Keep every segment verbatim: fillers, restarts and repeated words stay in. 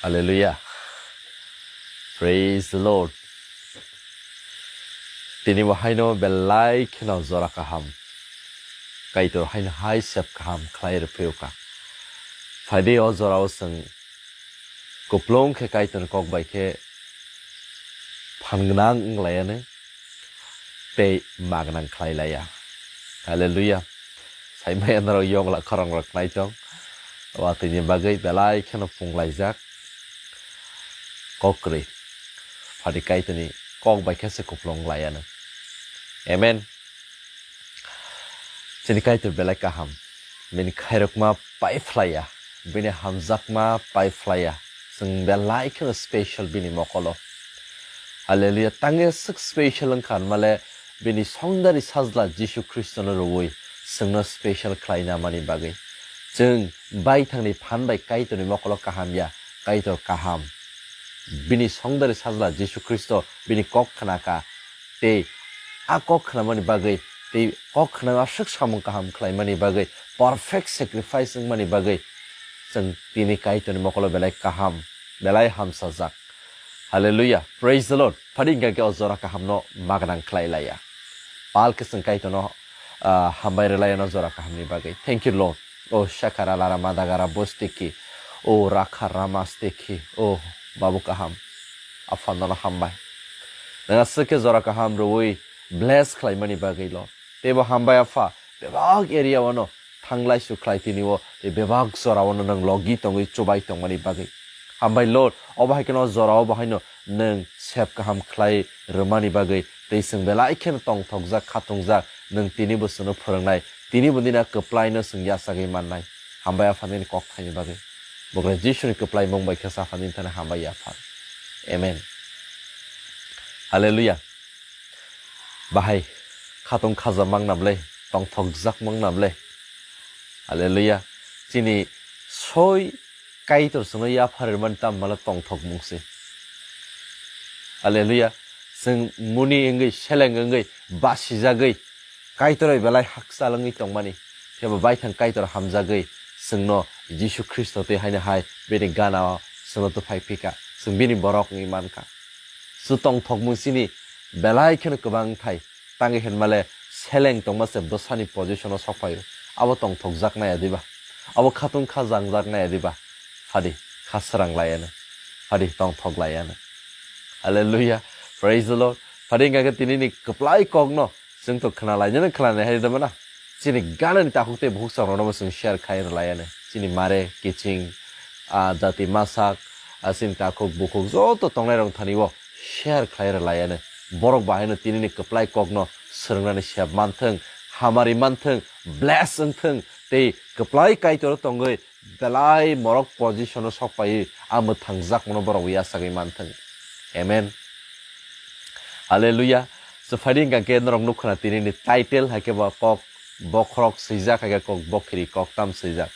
Hallelujah. Praise the Lord. Tini bo haino belai kheno jora kaham. Kaitor haino hai sep kaham khlai rwphio ka. Phaidi o jorao chwng kuplung khe Kaitorni kok bai khe phan gwnang wng laiyanw tei ma gwnang khlai laiya. Hallelujah. Saimaya norok yongla khorang rok nai tong. Watwi ni bagwi belai kheno pung laijak. Kok kwrwi. Phaidi Kaitorni kok bai khe se kuplung laiyanw. Amen. Chini Kaitor belai kaham. Bini khairokma pai phlaiya. Bini hamjakma pai phlaiya. Chwng belai kheno special bini mokolo. Hallelujah. Tangwi swk special wngkha hinmale bini songdari sajla Jisu Khristono rwui chwngno special khlaina mani bagwi. Chwng baithangni phan bai Kaitorni mokolo kaham ya, Kaitor kaham. Bini songdari sajla Jisu Khristo bini kok khna kha, tei a kok khnamani bagwi, tei kok khnama aswk samung kaham khlaimani bagwi, perfect sacrifice wngmani bagwi, chwng tini Kaitorni mokolo belai kaham, belai hamsajak. Hallelujah. Praise the Lord. Phadi hingkha khe o jora kahamno ma gwnang khlai laiya. Pal khe chwng Kaitorno, ah, hambai rwlaiya no jora kahamni bagwi. Thank you, Lord. O Shakara Lara Madagara Bosteki. O Rakha Rama Steki. O Babu kaham. Apha nono hambai. Nwng aswk khe jora kaham rwui bless khlaimani bagwi, Lord. Teibo hambai Apha. Bebak area o no thanglai su khlai tini o tei bebak jora o no nwng logi tongwi chubai tongmani bagwi. Hambai Lord, obo hai kheno jora o bo haino nwng sep kaham khlai rwmani bagwi tei chwng belai kheno tongthokjak, khatungjak, nwng tini bo chwngno phwrwngnai, tini bo nini kwplai no chwng yachagwi mannai. Hambai Apha nini kok thaini bagwi. Bugra Jisuni kwplai mung bai khe Apha nini thani hambai ya Apha. Amen. Hallelujah. Bahai khatung khaja mang namle, tongthokjak mang namle. Hallelujah. Chini soi Kaitor chwngno yapharwi mani tamo mala tongthok mung se. Hallelujah. Chwng muni wngwi, seleng wngwi, basijagwi, Kaitor bai belai hakchal wngwi tongmani. Phiya bo baithang Kaitor hamjagwi chwngno Jisu Khristo twi haino hai bini gana o chwngno twi phai phika. Chwng bini borok wngwi mankha. Chwng tongthok mung chini belai kheno kwbang thai. Tangwi hinmale seleng tongma se bwsani position o sokphaio. Abo tongthokjak nai adiba. Abo khatung kha jangjak nai adiba. Phadi kha srang laiano. Phadi tongthok laiano. Hallelujah. Praise the Lord. Phadi hingkha khe tini ni kwplai kokno chwng to khna lainani khna nai hai da mana. Chini gana ni takhuk tei bukhuk chwng rokno bo chwng share khai rwlaiano. Chini mare, kiching, ah, jati masak, ah, chini takhuk bukhuk joto tongnai rok thani o share khlai rwlaiano. Borok bahai no tini ni kwplai kok no swrwng nani sep manthwng, hamari manthwng, bless wngthwng, tei kwplai Kaitor tongwi belai morok position o sok paiwi a mwthang jak mano borok wi achagwi manthwng. Amen. Hallelujah. So, phadi hingkha khe norok nukha na tini ni title hai khe bo kok bokhorok swijak, hai khe kok bokhiri kok tam swijak.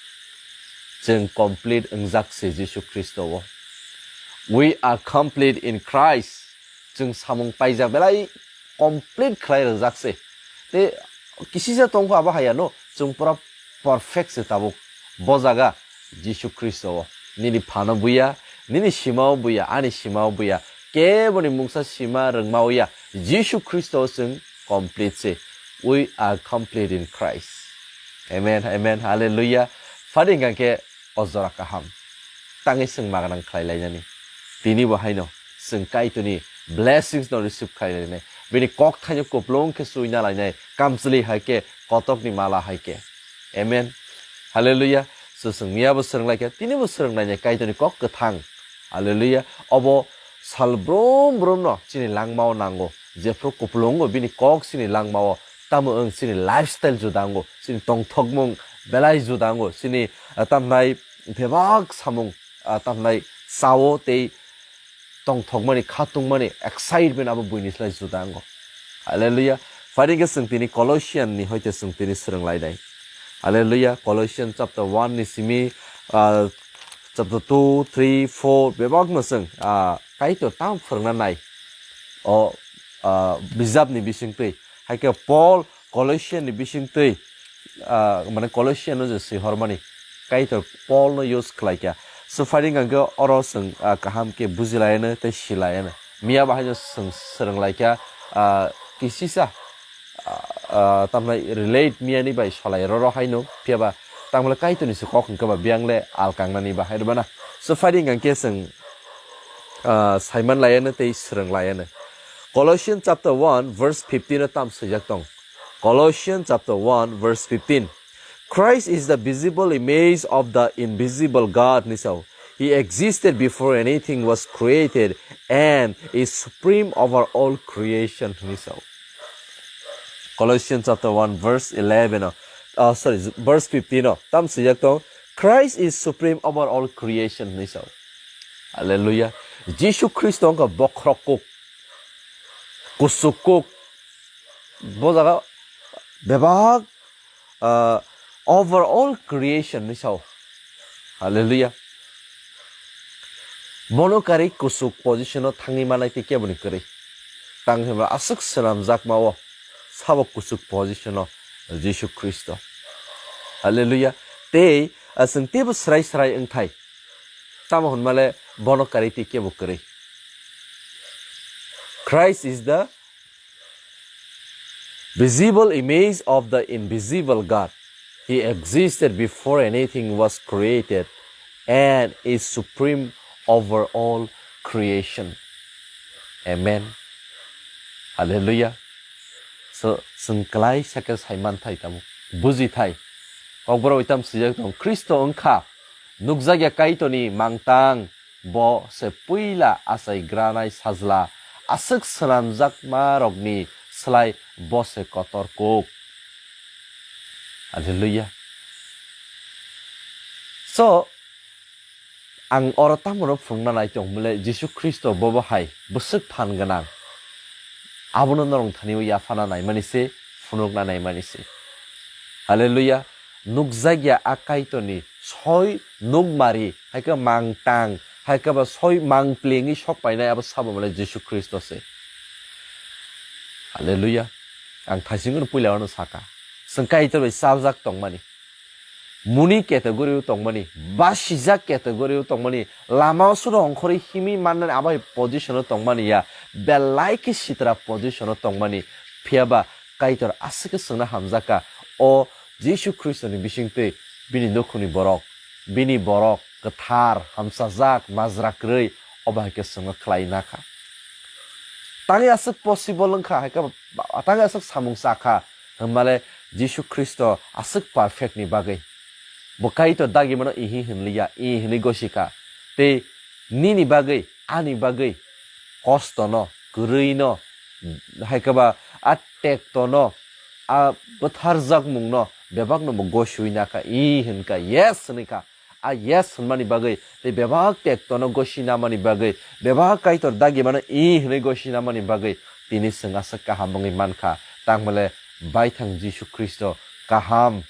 Chwng complete wngjak se Jisu Khristo o. We are complete in Christ. Chwng samung paijak belai complete khlai rwjak se. Te kisisa tongkha abo haya no, chwng pura perfect se tabuk. Bo jaga Jisu Khristo o. Nini phano buya, nini sima o buya, ani sima o buya. Keboni mungsa sima rwngma o ya. Jisu Khristo o chwng complete se. We are complete in Christ. Amen, amen, hallelujah. Phadi hingkha khe o jora kaham. Tangwi chwng magwnang khlai lainani. Tini bo haino chwng Kaitorni blessings no receive khlai lainai. Bini kok thaino kuplung khe chuina lainai. Kamchwlwi hai khe, kotokni mala hai khe. Amen. Hallelujah. So chwng miya bo swrwng lai khe, tini bo swrwng lainai Kaitorni kok kwthang. Hallelujah. Obo sal brum brum no chini langma o nango. Jephru kuplungo bini kok chini langma o. Tamo wng chini lifestyle juda wngo, chini tongthokmung belai juda wngo, chini, ah, tamnai bebak samung, ah, tamnai sao tei tongthokmani, khatungmani excitement abo buini slai juda wngo. Hallelujah. Phadi hingkhe chwng tini Colossian ni hoite chwng tini swrwng lainai. Hallelujah. Colossian chapter one ni simi, ah, chapter two, three, four bebakno chwng, ah, Kaitor tamo phwrwngna nai. O, ah, bijapni bisingtwi. Hai khe Paul Colossian ni bisingtwi, ah, mane Colossian no je swihormani, Kaitor Paul no use khlai kha. So, phaidi hwnkhe oro chwng, ah, kaham khe bujilayano tei silayano. Miya bahaino chwng swrwnglaikha, ah, kisisa, ah, ah, tamni relate miyani bai solai roro haino, phiyaba tamle Kaitorni se kok hwnkhe ba biyangle alkangnani bahai rwbana. So, phaidi hwnkhe chwng, ah, saiman layano tei swrwnglayano. Colossians chapter one verse fifteen o tam swijak tong. Colossians chapter one verse fifteen. Christ is the visible image of the invisible God, hinwi sao. He existed before anything was created and is supreme over all creation, hinwi sao. Colossians chapter one verse eleven o, ah, sorry, verse fifteen o tam swijak tong, "Christ is supreme over all creation," hinwi sao. Hallelujah. Jisu Khristo wngkha bokhorok kuk, kusuk kuk. Bo jaga bebak, ah, over all creation hinwi sao. Hallelujah. Bono karwi kusuk position o thangwi manai tei keboni kwrwi. Tang hwnba aswk swnamjakma o sabo kusuk position o Jisu Khristo. Hallelujah. Tei, ah, chwng teibo srai srai wngthai. Tamo hwnmale bono karwi tei kebo kwrwi. Christ is the visible image of the invisible God. He existed before anything was created and is supreme over all creation. Amen. Hallelujah. So, chwng kwlai sakhe saimanthai tamo, bujithai. Kokborok itam swijak tong, Khristo wngkha nukjakya Kaitorni mangtang, bo se puila achai granai sajla, aswk swnamjakmarokni slai bo se kotor kuk. Hallelujah. So, ang oro tamoro phunukna nai tong mole, Jisu Khristo bobo hai bwswk phan gwnang. Abono norok thani o yaphana naimani se, phunukna naimani se. Hallelujah. Nukjakya a Kaitorni soi nukmari, hai khe mangtang, hai khe ba soi mangpli wngwi sok painai abo sabo mole Jisu Khristo se. Hallelujah. Ang thaisingo puila ano saka. Chwng Kaitor bai chaljak tongmani. Muni category o tongmani, basijak category o tongmani, lama o sudo ongkhorwi himwi mannani abo hai position o tongmani ya, belai khe sitra position o tongmani, phiyaba Kaitor aswk khe chwngno hamjakha, o Jisu Khristoni bisingtwi bini nukhungni borok, bini borok kwthar, hamchajak, majra kwrwi, obo hai khe chwngno khlai nakha. Tangwi aswk possible wngkha, hai khe ba-, tangwi aswk samung chakha, hwnmale Jisu Khristo aswk perfect ni bagwi. Bo Kaitor dagimano ihi hwnliya, i hwnwi gosikha. Tei nini bagwi, ani bagwi kostono, kwrwino, hai khe ba a tektono, a bwtharjakmungno bebakno bo gosiwi nakha, i hwnkha, yes hwnkha. A yes hwnmani bagwi tei bebak tektono gosi namani bagwi, bebak Kaitor dagimano i hwnwi gosi namani bagwi tini chwng aswk kaham wngwi mankha. Tangmale baithang Jisu Khristo kaham,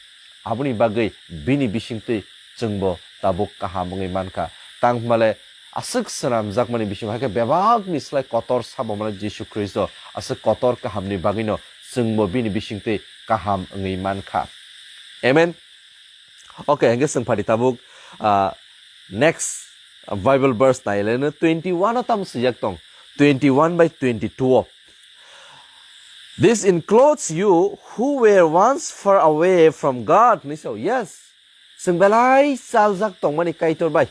aboni bagwi bini bisingtwi chwngbo tabuk kaham wngwi mankha. Tangmale aswk swnamjakmani bisingo hai khe bebakni slai kotor sabo male Jisu Khristo aswk kotor kahamni bagwino chwngbo bini bisingtwi kaham wngwi mankha. Amen. Okay, hingke chwng phadi tabuk, ah, next Bible verse nai le no twenty one o tamo swijak tong, twenty one by twenty two o. "This includes you who were once far away from God," hinwi sao. Yes, chwng belai chaljak tongmani Kaitor bai.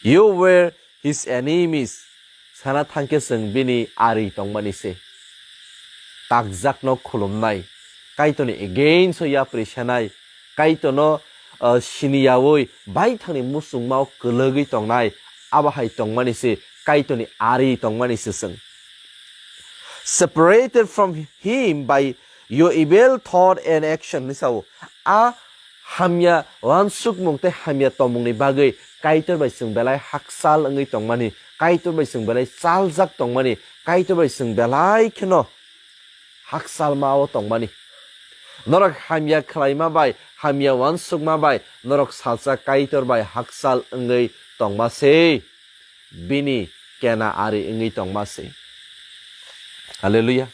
"You were his enemies." Sana thangkhe chwng bini ari tongmani se. Takjakno khulumnai, Kaitorni against o yapri senai, Kaitorno, uh, siniyaui baithangni muchungmao kwlwgwi tongnai, abo hai tongmani se, Kaitorni ari tongmani se chwng. "Separated from him by your evil thought and action," hinwi sao. A hamya wansukmung tei hamya tongmungni bagwi Kaitor bai chwng belai hakchal wngwi tongmani, Kaitor bai chwng belai chaljak tongmani, Kaitor bai chwng belai kheno hakchalma o tongmani. Norok hamya khlaima bai, hamya wansukma bai, norok salsa Kaitor bai hakchal wngwi tongma se, bini kena ari wngwi tongma se. Hallelujah.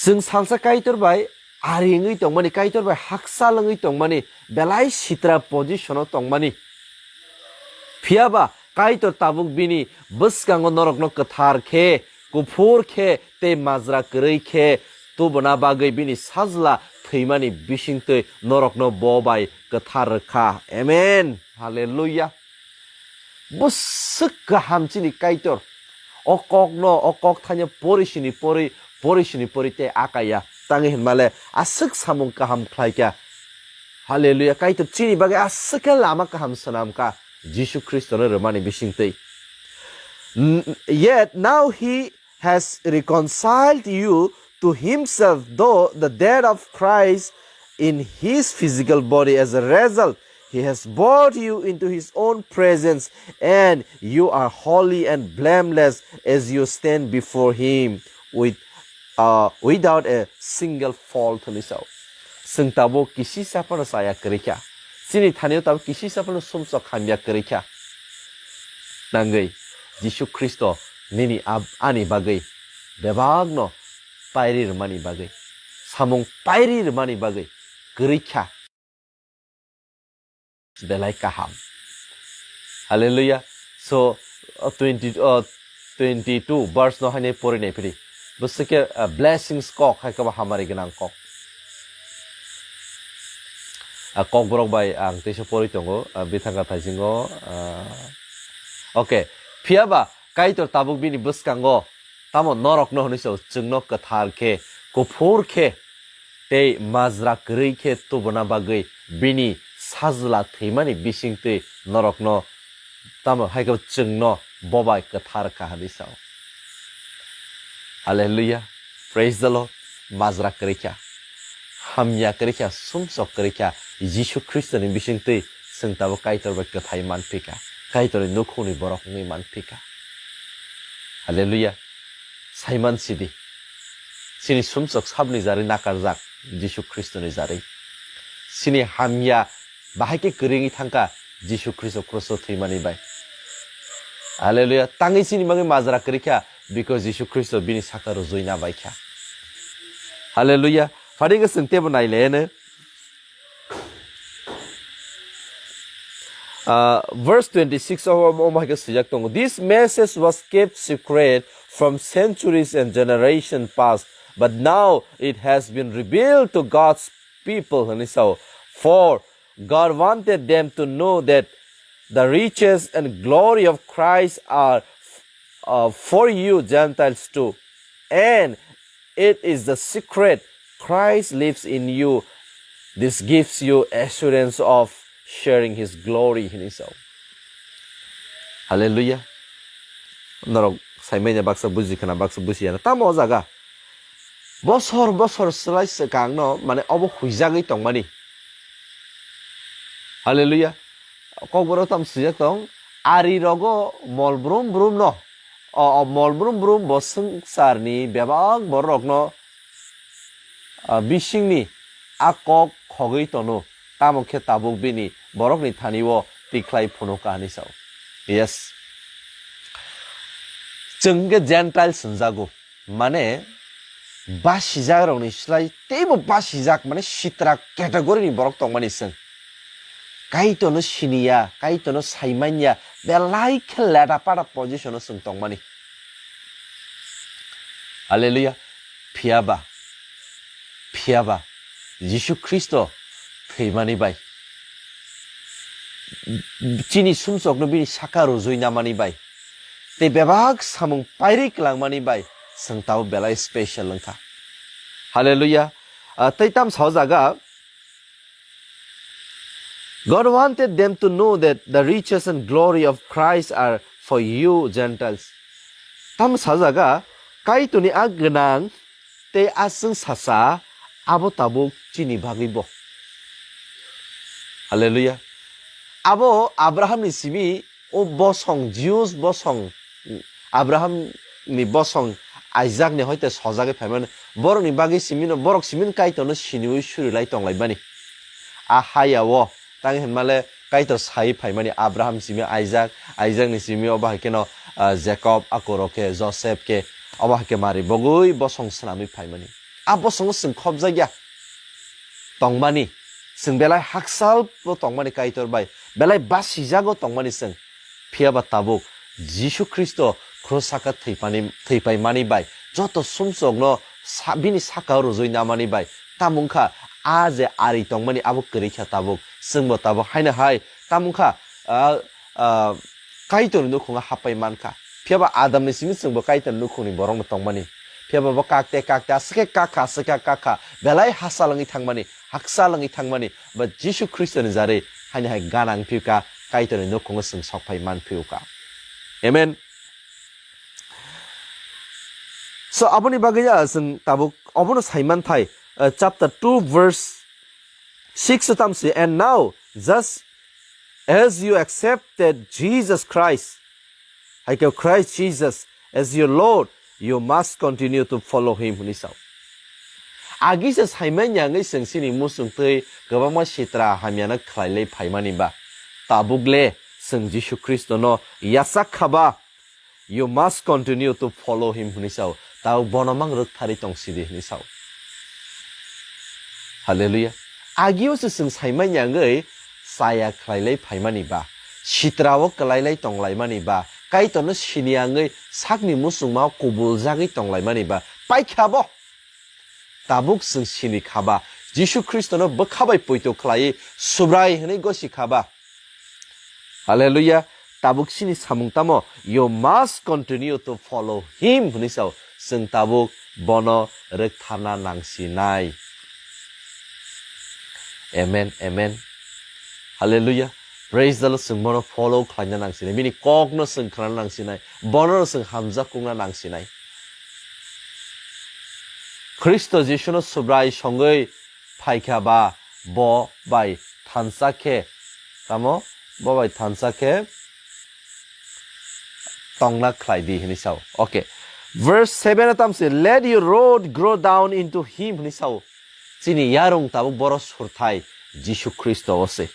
Chwng salsa Kaitor bai ari wngwi tongmani, Kaitor bai hakchal wngwi tongmani, belai sitra position-o tongmani. Phiya ba Kaitor tabuk bini bwskango norokno kwthar khe, kuphur khe tei majra kwrwi khe tubuna bagwi bini sajla thwimani bisingtwi norokno bo bai kwthar rwkha. Amen. Hallelujah. Bwswk kaham chini Kaitor. O kokno, o kok thaino pori sini pori, pori sini pori tei akaya. Tangwi hinmale aswk samung kaham khlaikha. Hallelujah. Kaitor chini bagwi aswk khe lama kaham swnamkha. Jisu Khristono rwmani bisingtwi. N-, yet now he has reconciled you to himself through the death of Christ in his physical body. As a result, he has brought you into his own presence, and you are holy and blameless as you stand before him with, uh, without a single fault. Hwnwi sao. Chwng tabuk kisisa phano chaya kwrwi kha. Chini thani o tabuk kisisa phano sumsok hamya kwrwi kha. Nangwi Jisu Khristo nini ab-, ani bagwi bebakno pairi rwmani bagwi, samung pairi rwmani bagwi kwrwi kha. Belai kaham. Hallelujah. So, uh, twenty, uh, twenty-two verse no haino pori nai phiri. Bwswk khe, uh, blessings kok, hai khe bo hamari gwnang kok. Ah, kokborok bai ang teisa pori tongo, ah, bithang kathaisingo, ah, okay. Phiya ba Kaitor tabuk bini bwskango tamo norokno hwnwi sao, chwngno kwthar khe, kuphur khe, tei majra kwrwi khe tubuna bagwi bini sajla thwimani bisingtwi norokno tamo hai khe chwngno bo bai kwthar kha hwnwi sao. Hallelujah. Praise the Lord. Majra kwrwi kha. Hamya kwrwi kha, sumsok kwrwi kha. Jisu Khristoni bisingtwi chwng tabuk Kaitor bai kwthai man phi kha. Kaitorni nukhungni borok wngwi man phi kha. Hallelujah. Saiman sidi. Chini sumsok sabni jarwi nakarjak Jisu Khristoni jarwi. Chini hamya bahai khe kwrwi wngwi thangkha Jisu Khristo kruso thwimani bai. Hallelujah. Tangwi chini bagwi majra kwrwi kha, because Jisu Khristo bini saka rwjui na bai kha. Hallelujah. Phadi khe chwng teibo nai le eno. Ah, verse twenty-six o, o, o, hai khe swijak tongo, "This message was kept secret from centuries and generation past, but now it has been revealed to God's people," hwnwi sao. "For God wanted them to know that the riches and glory of Christ are, uh, for you Gentiles too. And it is the secret. Christ lives in you. This gives you assurance of sharing his glory," hwnwi sao. Hallelujah. Norok saimanya baksa buji khana, baksa buji yana. Tamo o jaga bosor bosor swlai swkangno, mane, obo huijagwi tongmani. Hallelujah. Kokborok tam swijak tong, ari rogo mol brum brum no, o, o mol brum brum bo swngcharni bebak borokno, ah, bisingni a kok khogwi tono, tamo khe tabuk bini borokni thani o tikhlai phunukha hwnwi sao. Yes. Chwng khe Gentile swnjago. Mane, basijakrokni slai teibo basijak, mane, sitra category ni borok tongmani chwng. Kaitorno siniya, Kaitorno saimanya, belai khe leta pata position o chwng tongmani. Hallelujah. Phiya ba, phiya ba, Jisu Khristo thwimani bai, chini sumsokno bini saka rwjui namani bai, tei bebak samung pairi kwlangmani bai, chwng tabo belai special wngkha. Hallelujah. Ah, tei tam sao jaga, "God wanted them to know that the riches and glory of Christ are for you Gentiles." Tam sao jaga, Kaitorni a gwnang tei a chwngsasa abo tabuk chini bagwi bo. Hallelujah. Abo Abrahamni simi o bosong, Jews bosong, Abrahamni bosong Isaakni hoite sojagwi phaimani. Borokni bagwi simino, borok simino Kaitorno siniwi surilai tonglaimani. A hayao, tang hinmale Kaitor sai phaimani Abraham simi Isaak, Isaakni simi obo hai kheno, ah, Jacob, akorok khe Joseph khe, obo hai khe mari bogwi bosong swnamwi phaimani. A bosongo chwng khopjakya. tongmani, chwng belai haksalbo tongmani Kaitor bai, belai basijago tongmani chwng. Phiya ba tabuk Jisu Khristo khro saka thwipani, thwipaimani bai, joto sumsokno sa-, bini saka rwjwi namani bai, tamo wngkha a je ari tongmani abo kwrwi kha tabuk, chwngbo tabuk haino hai, tamo wngkha, ah, ah, Kaitorni nukhungo happai mankha. Phiya ba Adamni simi chwngbo Kaitorni nukhungni borokno tongmani. Phiya ba bo kakte kakte aswk khe kakha, aswk khe kakha, belai hasal wngwi thangmani, hakchal wngwi thangmani, ba Jisu Khristoni jarwi haino hai gana wngphiyokha, Kaitorni nukhungo chwng sokphai manphiyokha. Amen. So, aboni bagwi, ah, chwng tabuk obono saimanthai, ah, chapter two verse six o tamsi, "And now, just as you accepted Jesus Christ, hai khe Christ Jesus as your Lord, you must continue to follow him," hwnwi sao. Agi se saimanya wngwi chwng chini muchungtwi kwbangma sitra hamyano khlailai phaimani ba, tabuk le chwng Jisu Khristono yachak kha ba, "You must continue to follow him," hwnwi sao. Tabuk bono mang rwktharwi tong sidi hwnwi sao. Hallelujah. Agio se chwng saimanya wngwi chaya khlailai phaimani ba, sitrao kwlailai tonglaimani ba, Kaitorno sini wngwi sakni muchungmao kubuljagwi tonglaimani ba, paikha bo. Tabuk chwng sini kha ba, Jisu Khristono bwkha bai poito khlaiwi Subrai hwnwi gosi kha ba. Hallelujah. Tabuk sini samung tamo, "You must continue to follow him," hwnwi sao. Chwng tabuk bono rwktharna nangsinai. Amen, amen. Hallelujah. Praise the Lord. Chwng bono follow khlaina nangsinai. Bini kokno chwng khnana nangsinai. Bono chwng hamjak kukna nangsinai. Khristo Jisuno Subrai songwi phaikha ba bo bai thansa khe, tamo bo bai thansa khe tongna khlai di hwnwi sao. Okay. Verse seven o tamsi, "Let your rod grow down into him," hwnwi sao. Chini yarung tabuk boro surthai Jisu Khristo o se.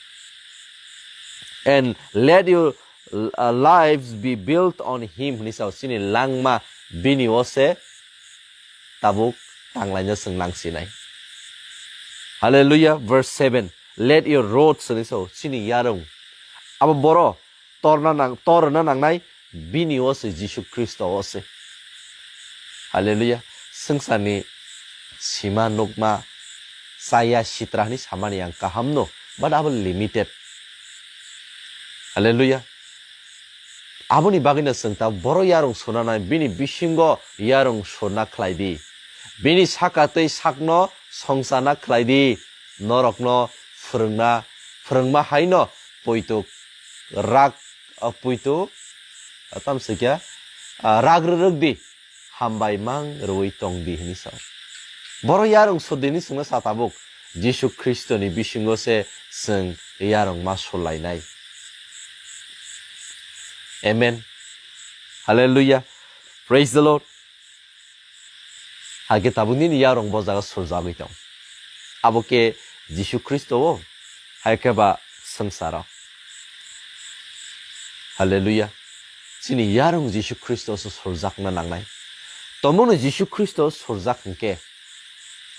"And let your, uh, lives be built on him," hwnwi sao. Chini langma bini o se tabuk tanglaina chwng nangsinai. Hallelujah, verse seven. "Let your rod," hwnwi sao, chini yarung. Abo boro torna nang-, torna nangnai bini o se, Jisu Khristo o se. Hallelujah. Swngcharni sima nukma chaya sitra hwnwi samani ang kaham no, but abo limited. Hallelujah. Aboni bagwino chwng ta boro yarung surnanai, bini bisingo yarung surna khlai di. Bini saka tei sakno songchana khlai di. Norokno phwrwngna, phwrwngma haino poito rak, ah, poito, ah, tamsai khe, ah, rak rwrwk di. Hambai mang rwui tong di hwnwi sao. Boro yarung sudini chwngno sa tabuk, Jisu Khristoni bisingo se chwng yarungma sulainai. Amen. Hallelujah. Praise the Lord. Hakhe tabuk nini yarung bo jaga surjagwi tong. Abo khe Jisu Khristo o, hai khe ba swngcharo. Hallelujah. Chini yarung Jisu Khristo se surjakna nangnai. Tomungno Jisu Khristo surjak hwnkhe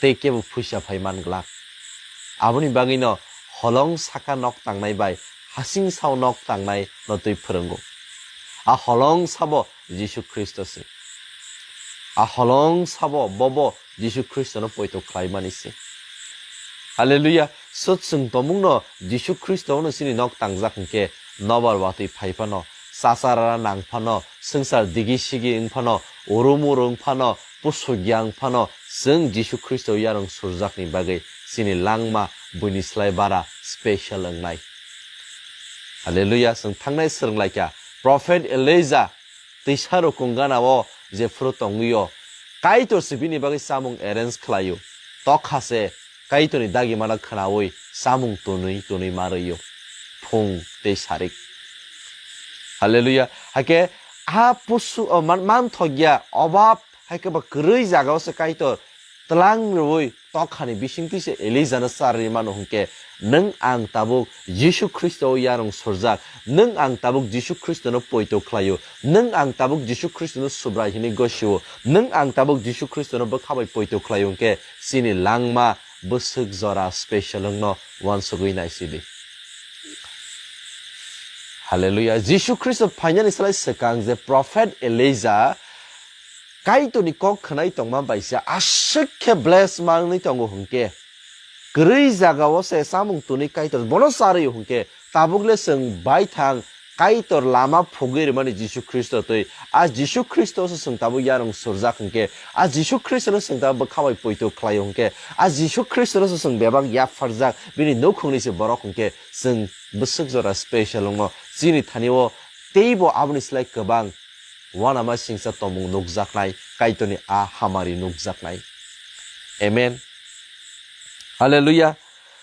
tei kebo phuisa phai man glak. Aboni bagwino holong saka nok tangnai bai hasing sao nok tangnai no twi phwrwngo. A holong sabo Jisu Khristo se. A holong sabo bobo Jisu Khristono poito khlaimani se. Hallelujah. Sut chwng tomungno Jisu Khristono chini nok tangjak hwnkhe nobar watwi phai phano, chachara nang phano, swngchar digi sigi wng phano, urum uru wng phano, pusugya wng phano, chwng Jisu Khristo yarung surjakni bagwi chini langma buini slai bara special wngnai. Hallelujah. Chwng thangnai swrwnglaikha Prophet Elijah twisa rukung gana o jephuru tongwi o, Kaitor se bini bagwi chamung arrange khlai o. Tokha se Kaitorni dagimano khwnaui chamung tonwi tonwi ma rwi o. Phung tei sarik. Hallelujah. Hakhe a pusu, o, man-, manthokya obab, hakhe ba kwrwi jaga o se Kaitor tlang rwui tokhani bisingtwi se Elijah no charwi mano hwnkhe, nwng ang tabuk Jisu Khristo o yarung surjak, nwng ang tabuk Jisu Khristo no poito khlaio, nwng ang tabuk Jisu Khristo no Subrai hwnwi gosio, nwng ang tabuk Jisu Khristo no bwkha bai poito khlaio hwnkhe, chini langma bwswk jora special wngno uansugwi naisidi. Hallelujah. Jisu Khristo phainani slai swkang je Prophet Elijah Kaitorni kok khwnai tongma bai se aswk khe bless ma wngwi tongo hwnkhe, kwrwi jagao se chamung twnwi Kaitor bono charwi hwnkhe, tabuk le chwng baithang Kaitor lama phugwi rwmani Jisu Khristo twi. A Jisu Khristo se chwng tabuk yarwng surjak hwnkhe, a Jisu Khristo no chwng tabuk bwkha bai poito khlai hwnkhe, a Jisu Khristo no se chwng bebak yapharjak, bini nukhungni se borok hwnkhe, chwng bwswk jora special wngno chini thani o teibo aboni slai kwbang uanama singsa tongmung nukjaknai, Kaitorni a hamari nukjaknai. Amen. Hallelujah.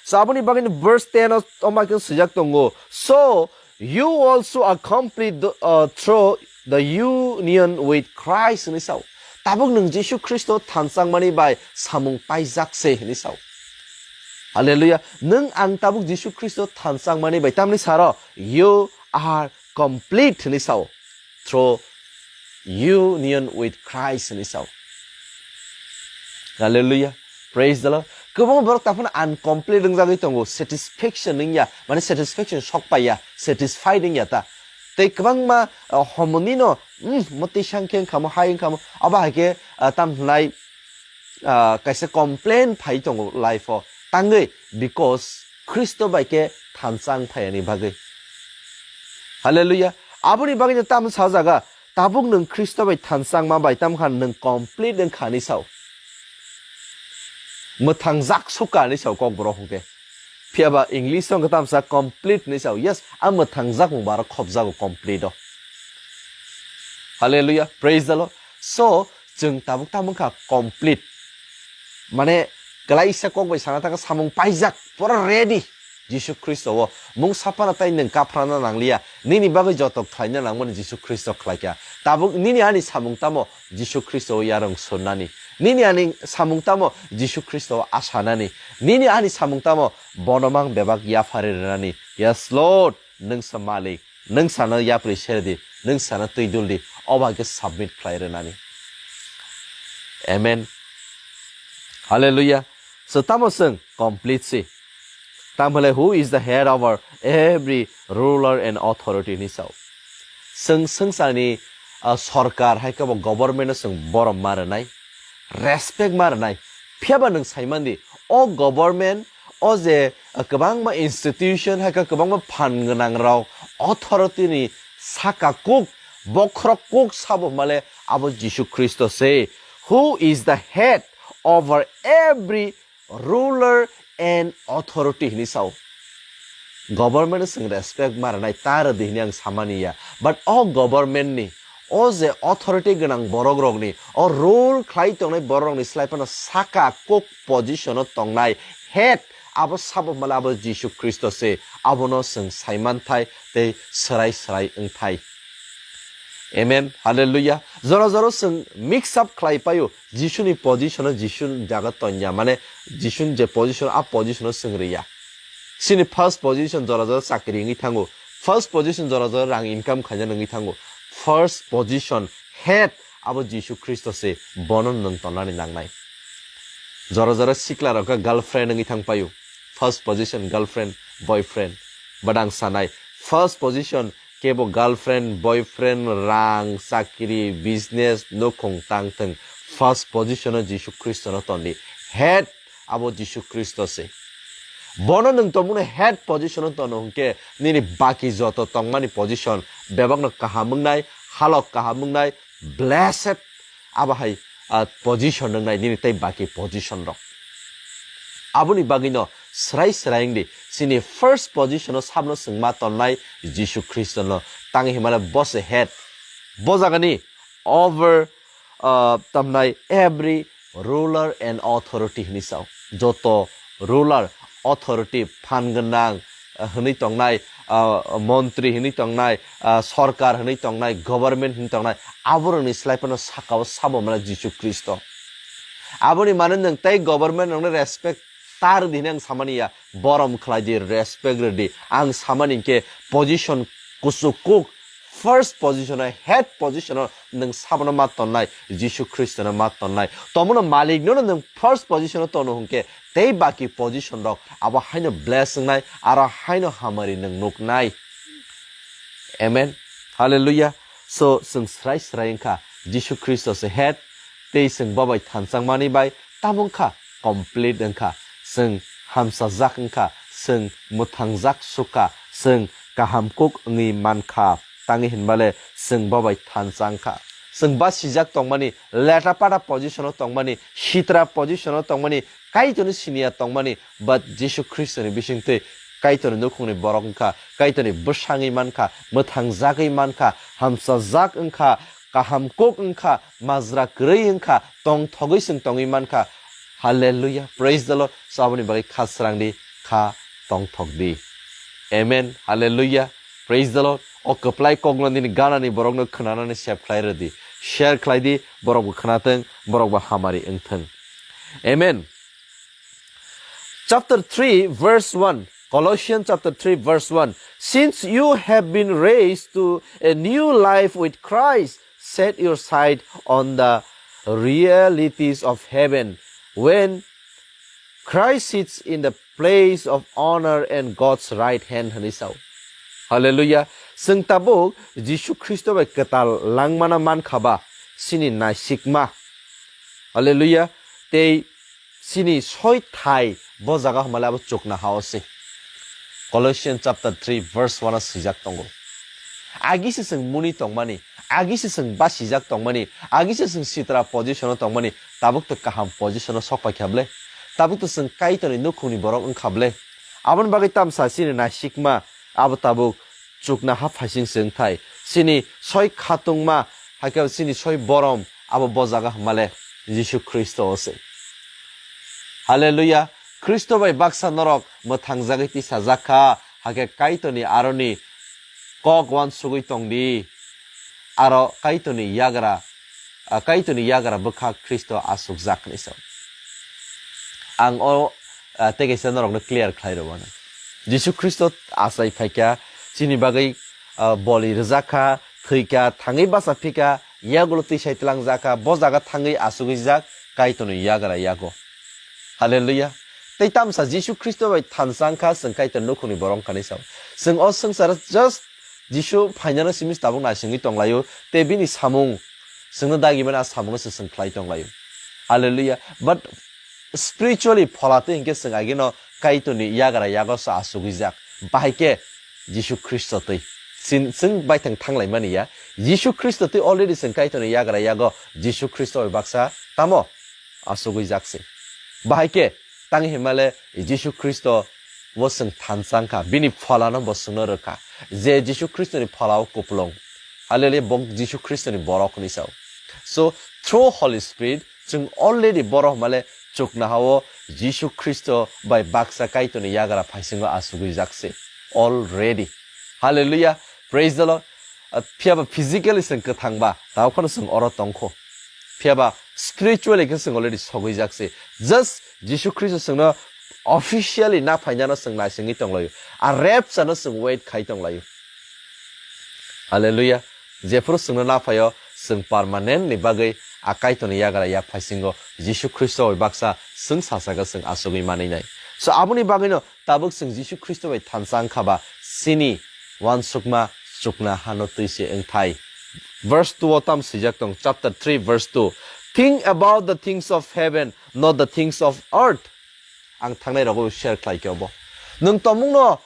So, aboni bagwi verse ten o tongma khe swijak tongo, "So you also are complete the, uh, through the union with Christ," hwnwi sao. Tabuk nwng Jisu Khristo thanchangmani bai samung paijak se hwnwi sao. Hallelujah. Nwng ang tabuk Jisu Khristo thanchangmani bai tamni saro, "You are complete," hwnwi sao. Through union with Christ hwnwi sao. Hallelujah. Praise the Lord. Kwbangma borok taphano uncomplete wngjagwi tongo, satisfaction wngya, mane satisfaction sok paiya, satisfied wngya ta. Tei kwbangma, uh, homoni no, mm, motwi sang khe wngkhamo, hai wngkhamo, abo hai khe, uh, tam hwnai, ah, kaisa complain phai tongo life o tangwi, because Khristo bai khe thansa wng phai ani bagwi. Hallelujah. Aboni bagwi no tamo sa jaga, tabuk nwng Khristo bai thansa wngma bai tam khan nwng complete wng kha ni sao. Mwthang jak suk kha ni sao kok borok hwnkhe. Phiya ba English song khe tamo sa complete ni sao. Yes, a mwthang jak mung baro khop jago complete o. Hallelujah. Praise the Lord. So, chwng tabuk tamo wngkha complete. Mane, kwlaisa kok bai sana thangkha samung paijak, pura ready. Jisu Khristo o mung sapana tai nwng kaphrana nangliya. Nini bagwi joto khlaina nangmani Jisu Khristo khlaikha. Tabuk nini ani samung tamo Jisu Khristo o yarwng surnani. Nini ani samung tamo Jisu Khristo o asanani. Nini ani samung tamo bono mang bebak yaphari rwnani. Yes, Lord, nwng sa malik. Nwng sana yapri serdi, nwng sana twi duldi, o bai khe submit khlai rwnani. Amen. Hallelujah. So tamo chwng complete si. Tamo le, "Who is the head over every ruler and authority?" hwnwi sao. Chwng swngcharni, ah, sorkar hai khe bo government no chwng borom ma rwnai, respect ma rwnai. Phiya ba nwng sai man di, o government, o je, ah, kwbangma institution hai khe kwbangma phan gwnang rok authority ni saka kuk, bokhorok kuk sabo hwnmale abo Jisu Khristo se, "Who is the head over every ruler and authority," hwnwi sao. Government no chwng respect ma rwnai, ta rwdi hwnwi ang samani ya. But o government ni, o je authority gwnang borok rokni, o rule khlai tongnai borok rokni slai phano saka kuk position o tongnai head, abo sabo hwnmale abo Jisu Khristo se, abono chwng sai man thai tei swrai swrai wng thai. Amen. Hallelujah. Jora jora chwng mix up khlai paio. Jisuni position o Jisu jaga tonya. Mane Jisu je position, a position o chwng riya. Chini first position jora jora chakri wngwi thango. First position jora jora rang income khaina wngwi thango. First position head abo Jisu Khristo se, bono nwng tonani nangnai. Jora jora sikla rok girlfriend wngwi thang paio. First position girlfriend, boyfriend. But ang sanai, first position kebo girlfriend, boyfriend, rang, chakri, business, nukhung tang thung, first position o Jisu Khristo no tondi. Head abo Jisu Khristo se. Bono nwng tongmani head position o tono hwnkhe nini baki joto tongmani position bebakno kaham wngnai, halok kaham wngnai, blessed abo hai, ah, position wngnai nini tei baki position rok. Aboni bagwino swrai swrai wngdi, chini first position o sabno chwng ma tonnai Jisu Khristono, tang himale bo se head, bo jagani over, ah, tamnai every ruler and authority hwnwi sao. Joto ruler, authority, phan gwnang, ah, hwnwi tongnai, ah, montri hwnwi tongnai, ah, sorkar hwnwi tongnai, government hwnwi tongnai, aborokni slai phano sakao sabo mano Jisu Khristo. Aboni mane nwng tei government rokno respect ta rwdi hwnwi ang samani ya, borom khlai di, respect rwdi. Ang samani hinkhe position kuchuk kuk first position o, head position o nwng sabono ma tonnai, Jisu Khristono ma tonnai. Tomono malik nono nwng first position o tono hwnkhe tei baki position rok abo haino bless wngnai, aro haino hamari nwng nuknai. Amen. Hallelujah. So, chwng srai srai wngkha, Jisu Khristo se head, tei chwng bo bai thanchangmani bai tamo wngkha, complete wngkha. Chwng hamsajak wngkha, chwng mwthangjak sukha, chwng kaham kuk wngwi mankha. Tangwi hinmale chwng bo bai thanchangkha. Chwng basijak tongmani, leta pata position o tongmani, sitra position o tongmani, Kaitorni siniya tongmani, but Jisu Khristoni bisingtwi Kaitorni nukhungni borok wngkha, Kaitorni bwsangwi mankha, mwthangjagwi mankha, hamsajak wngkha, kaham kuk wngkha, majra kwrwi wngkha, tongthogwi chwng tongwi mankha. Hallelujah, praise the Lord. So aboni bagwi kha srang di, kha tongthok di. Amen, hallelujah, praise the Lord. O kwplai kokno nini ganani borokno khwnanani sep khlai rwdi, share khlai di, borokbo khwnatwng, borokbo hamari wngthwng. Amen. Chapter three, verse one. Colossians chapter three, verse one. Since you have been raised to a new life with Christ, set your sight on the realities of heaven, when Christ sits in the place of honor and God's right hand, hwnwi sao. Hallelujah. Chwng tabuk Jisu Khristo bai kwtal langmana mankha ba, chini naisikma. Hallelujah. Tei chini soi thai bo jaga hwnmale abo chukna ha-o se. Colossians chapter three verse one o swijak tongo. Agi se chwng muni tongmani, agi se chwng basijak tongmani, agi se chwng sitra position o tongmani, tabuk to kaham position o sok paikha ble? Tabuk to chwng Kaitorni nukhungni borok wngkha ble? Aboni bagwi tamsa chini naisikma abo tabuk chukna ha phaising se wngthai. Chini soi khatungma, hakhe chini soi borom abo bo jaga hwnmale Jisu Khristo o se. Hallelujah. Khristo bai baksa norok mwthangjagwi tisajak kha, hakhe Kaitorni aroni kok uansugwi tong di. Aro Kaitorni yagra, a, Kaitorni yagra bwkha Khristo asukjak hwnwi sao. Ang o, a, tei kaisa norokno clear khlai rwmano. Jisu Khristo achai phaikha, chini bagwi, a, boli rwjak kha, thwikha, thangwi bacha phikha, yagulo twi sai tlangjak kha, bo jaga thangwi asugwi jak Kaitorni yagra yago. Hallelujah. Tei tamsa Jisu Khristo bai thansa wngkha, chwng Kaitor nukhungni borok wngkha hwnwi sao. Chwng o swngcharo just Jisu phainano simi tabuk naisingwi tonglaio, tei bini samung chwngno dagimani a samungno se chwng khlai tonglaio. Hallelujah. But spiritually phola twi hinkhe chwng agino Kaitorni yagra yago se asugwi jak. Bahai khe Jisu Khristo twi. Sin-, chwng baithang thanglaimani ya. Jisu Khristo twi already chwng Kaitorni yagra yago Jisu Khristo bai baksa tamo asugwi jak se. Bahai khe tang himale Jisu Khristo bo chwng thansa wngkha, bini pholano bo chwngno rwkha, je Jisu Khristoni pholao kupulung. Hallelujah, bo Jisu Khristoni borok hwnwi sao. So, through Holy Spirit, chwng already borok hwnmale chukna ha-o Jisu Khristo bai baksa Kaitorni yagra phaisingo asugwi jak se. Already. Hallelujah, praise the Lord. Ah, phiyaba physically chwng kwthang ba, tamo phano chwng oro tong kho. Phiyaba spiritually khe chwng already sogwi jak se. Just Jisu Khristo chwngno officially na phainano chwng naisingwi tonglaio. A rapture no chwng wait khai tonglaio. Hallelujah. Jephuru chwngno na phaio, chwng permanent ni bagwi a Kaitorni yagra yak phaisingo Jisu Khristo bai baksa chwng sasaka chwng asugwi manwi nai. So aboni bagwino tabuk chwng Jisu Khristo bai thansa wngkha ba, chini uansukma chukna hano twi se wngthai. Verse two o tam swijak tong, chapter three, verse two. "Think about the things of heaven, not the things of earth." Ang thangnai rogo share khlai khe obo. Nwng tomungno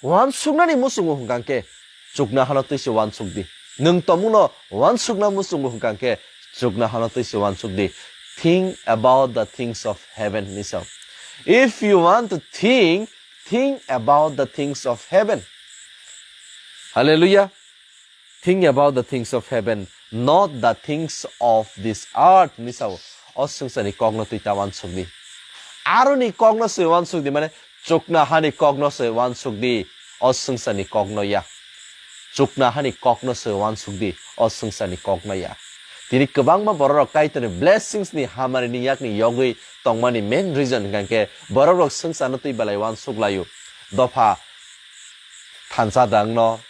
uansuknani muchungo hwnkha khe chukna hano twi se uansuk di. Nwng tomungno uansukna muchungo hwnkha khe chukna hano twi se uansuk di. Think about the things of heaven, hwnwi sao. If you want to think, think about the things of heaven. Hallelujah. Think about the things of heaven, not the things of this earth, hwnwi sao. O swngcharni kokno twi ta uansuk di. Aroni kokno se uansuk di, mane chukna hani kokno se uansuk di, o swngcharni kokno ya. Chukna hani kokno se uansuk di, o swngcharni kokno ya. Tini kwbangma bororok Kaitorni blessings ni hamari ni yakni yogwi tongmani main reason hwnkha khe borokrok swngcharno twi belai uansuk laio. Dopha thansa dangno,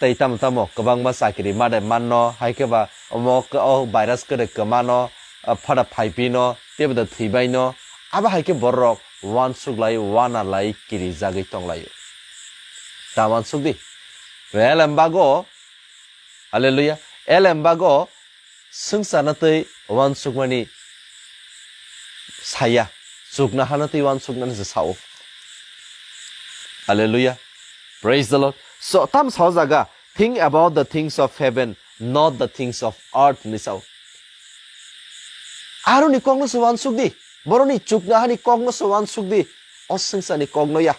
tei tamo tamo kwbangma chakiri made manno, hai khe ba omo k-, o virus kwrwi kwmano, ah, phada phaipino, teibo da thwibaino, abo hai khe borok wansuk lai, wana lai, kirijagwi tong laio. Ta wansuk di. Elem bago, hallelujah, elem bago swngcharno tei wansukmani saya, chuknohano tei wansuknani se sao. Hallelujah. Praise the Lord. So, tam sao jaga, "Think about the things of heaven, not the things of earth," hinwi sao. Aroni kokno se wansuk di, boroni chuknohani kokno se wansuk di, o swngcharni kokno ya.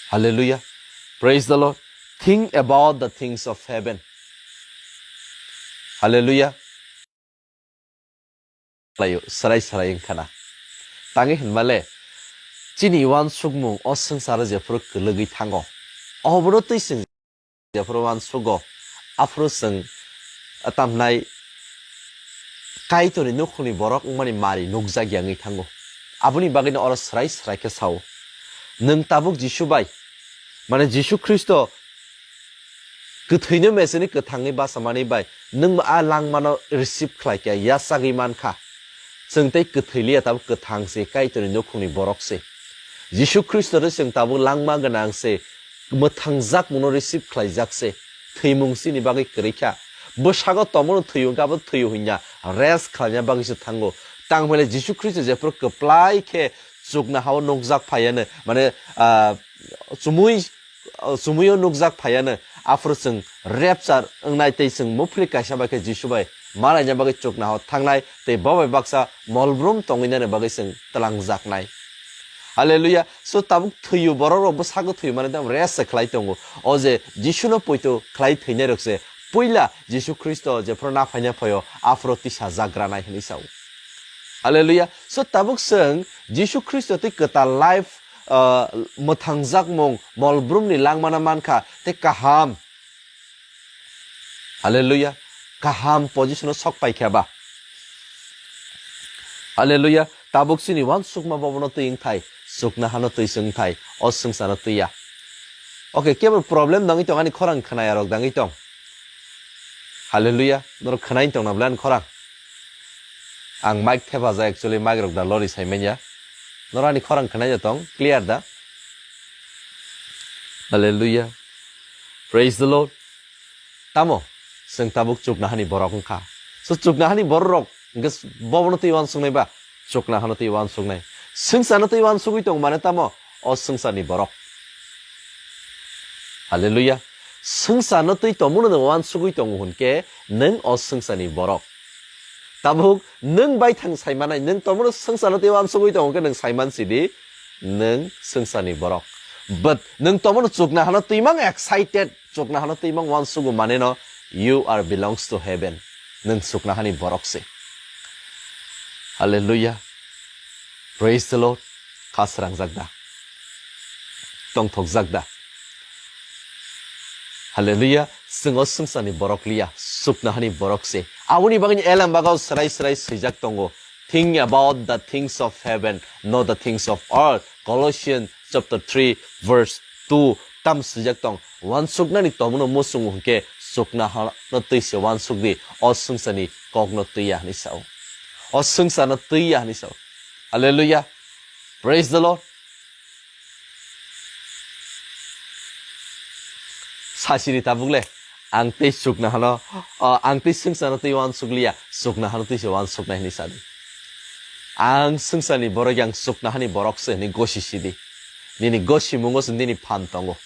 Hallelujah. Praise the Lord. Think about the things of heaven. Hallelujah. Layo, sarai sarai wngkhana. Tangwi hinmale, chini wansukmung o swngcharo jephuru kwlwgwi thango. Obono twi chwng jephuru wansugo, aphuru chwng tamnai Kaitorni nukhungni borok wngmani mari nukjak ya wngwi thango. Aboni bagwino oro srai srai khe sao, nwng tabuk Jisu bai, mane Jisu Khristo kwthwino meseni kwthangwi bachamani bai nwng a langmano receive khlai kha, yachagwi man kha. Chwng tei kwthwi liya, tabuk kwthang se, Kaitorni nukhungni borok se. Jisu Khristo tei chwng tabuk langma gwnang se, mwthangjak mungno receive khlaijak se, thwimung chini bagwi kwrwi kha. Bwsago tongmano thwiyo, gabo thwiyo hwnna rest khlaina bagwi se thango. Tangmale Jisu Khristo jephuru kwplai khe chuknohao nukjak phaiyanw, mane, ah, chumui, ah, chumuio nukjak phaiyanw, aphuru chwng rapture wngnai tei chwng muphlik kaisa bai khe Jisu bai malaina bagwi chuknohao thangnai tei bo bai baksa molbrum tongwinani bagwi chwng twlangjaknai. Hallelujah. So tabuk thwiyo borok rok bwsago thwiyo mani tamo rest se khlai tongo. O je Jisuno poito khlai thwinai rok se puila Jisu Khristo jephuru naphaina phaio aphuru tisa jagranai hinwi sao. Hallelujah. So tabuk chwng Jisu Khristo tei kwtal life, ah, mwthangjakmung molbrumni langmano mankha tei kaham. Hallelujah. Kaham position o sok paikha ba. Hallelujah. Tabuk chini wansukma bobono twi wngthai, chuknohano twi se wngthai, o swngcharno twi ya. Okay, kebo problem nangwi tong, ani khorang khwnaya rok dangwi tong. Hallelujah. Norok khwnai tong na bwle ani khorang? Ang mic thepajak, actually mic rok da lori sai manya. Norok ani khorang khwnai tong, clear da? Hallelujah. Praise the Lord. Tamo, chwng tabuk chuknohani borok wngkha. So chuknohani borok rok hwnkhe bobono twi wansuknai ba? Chuknohano twi wansuknai. Swngcharno twi wansugwi tong mane tamo? O swngcharni borok. Hallelujah. Swngcharno twi tongmano nwng wansugwi tongo hwnkhe nwng o swngcharni borok. Tabuk nwng baithang sai manai, nwng tongmano swngcharno twi wansugwi tongo hwnkhe nwng sai man sidi, nwng swngcharni borok. But nwng tongmano chuknohano twimang excited, chuknohano twimang wansugo maneno, you are belongs to heaven. Nwng chuknohani borok se. Hallelujah. Praise the Lord. Kha srangjak da? Tongthokjak da? Hallelujah. Chwng o swngcharni borok liya, chuknohani borok se. Aboni bagwi Elam bagao srai srai swijak tongo, "Think about the things of heaven, not the things of earth." Colossians chapter three verse two tam swijak tong. Wansuknani tongmano muchungo hwnkhe chuknohano twi se wansuk di, o swngcharni kokno twi ya hwnwi sao. O swngcharno twi ya hwnwi sao. Hallelujah. Praise the Lord. Sasiri tabuk le, ang tei chuknohano, o, ang tei swngcharno twi wansuk liya, chuknohano twi se wansuknai hwnwi sadi. Ang swngcharni borok, ang chuknohani borok se hwnwi gosi sidi. Nini gosimungo se nini phan tongo.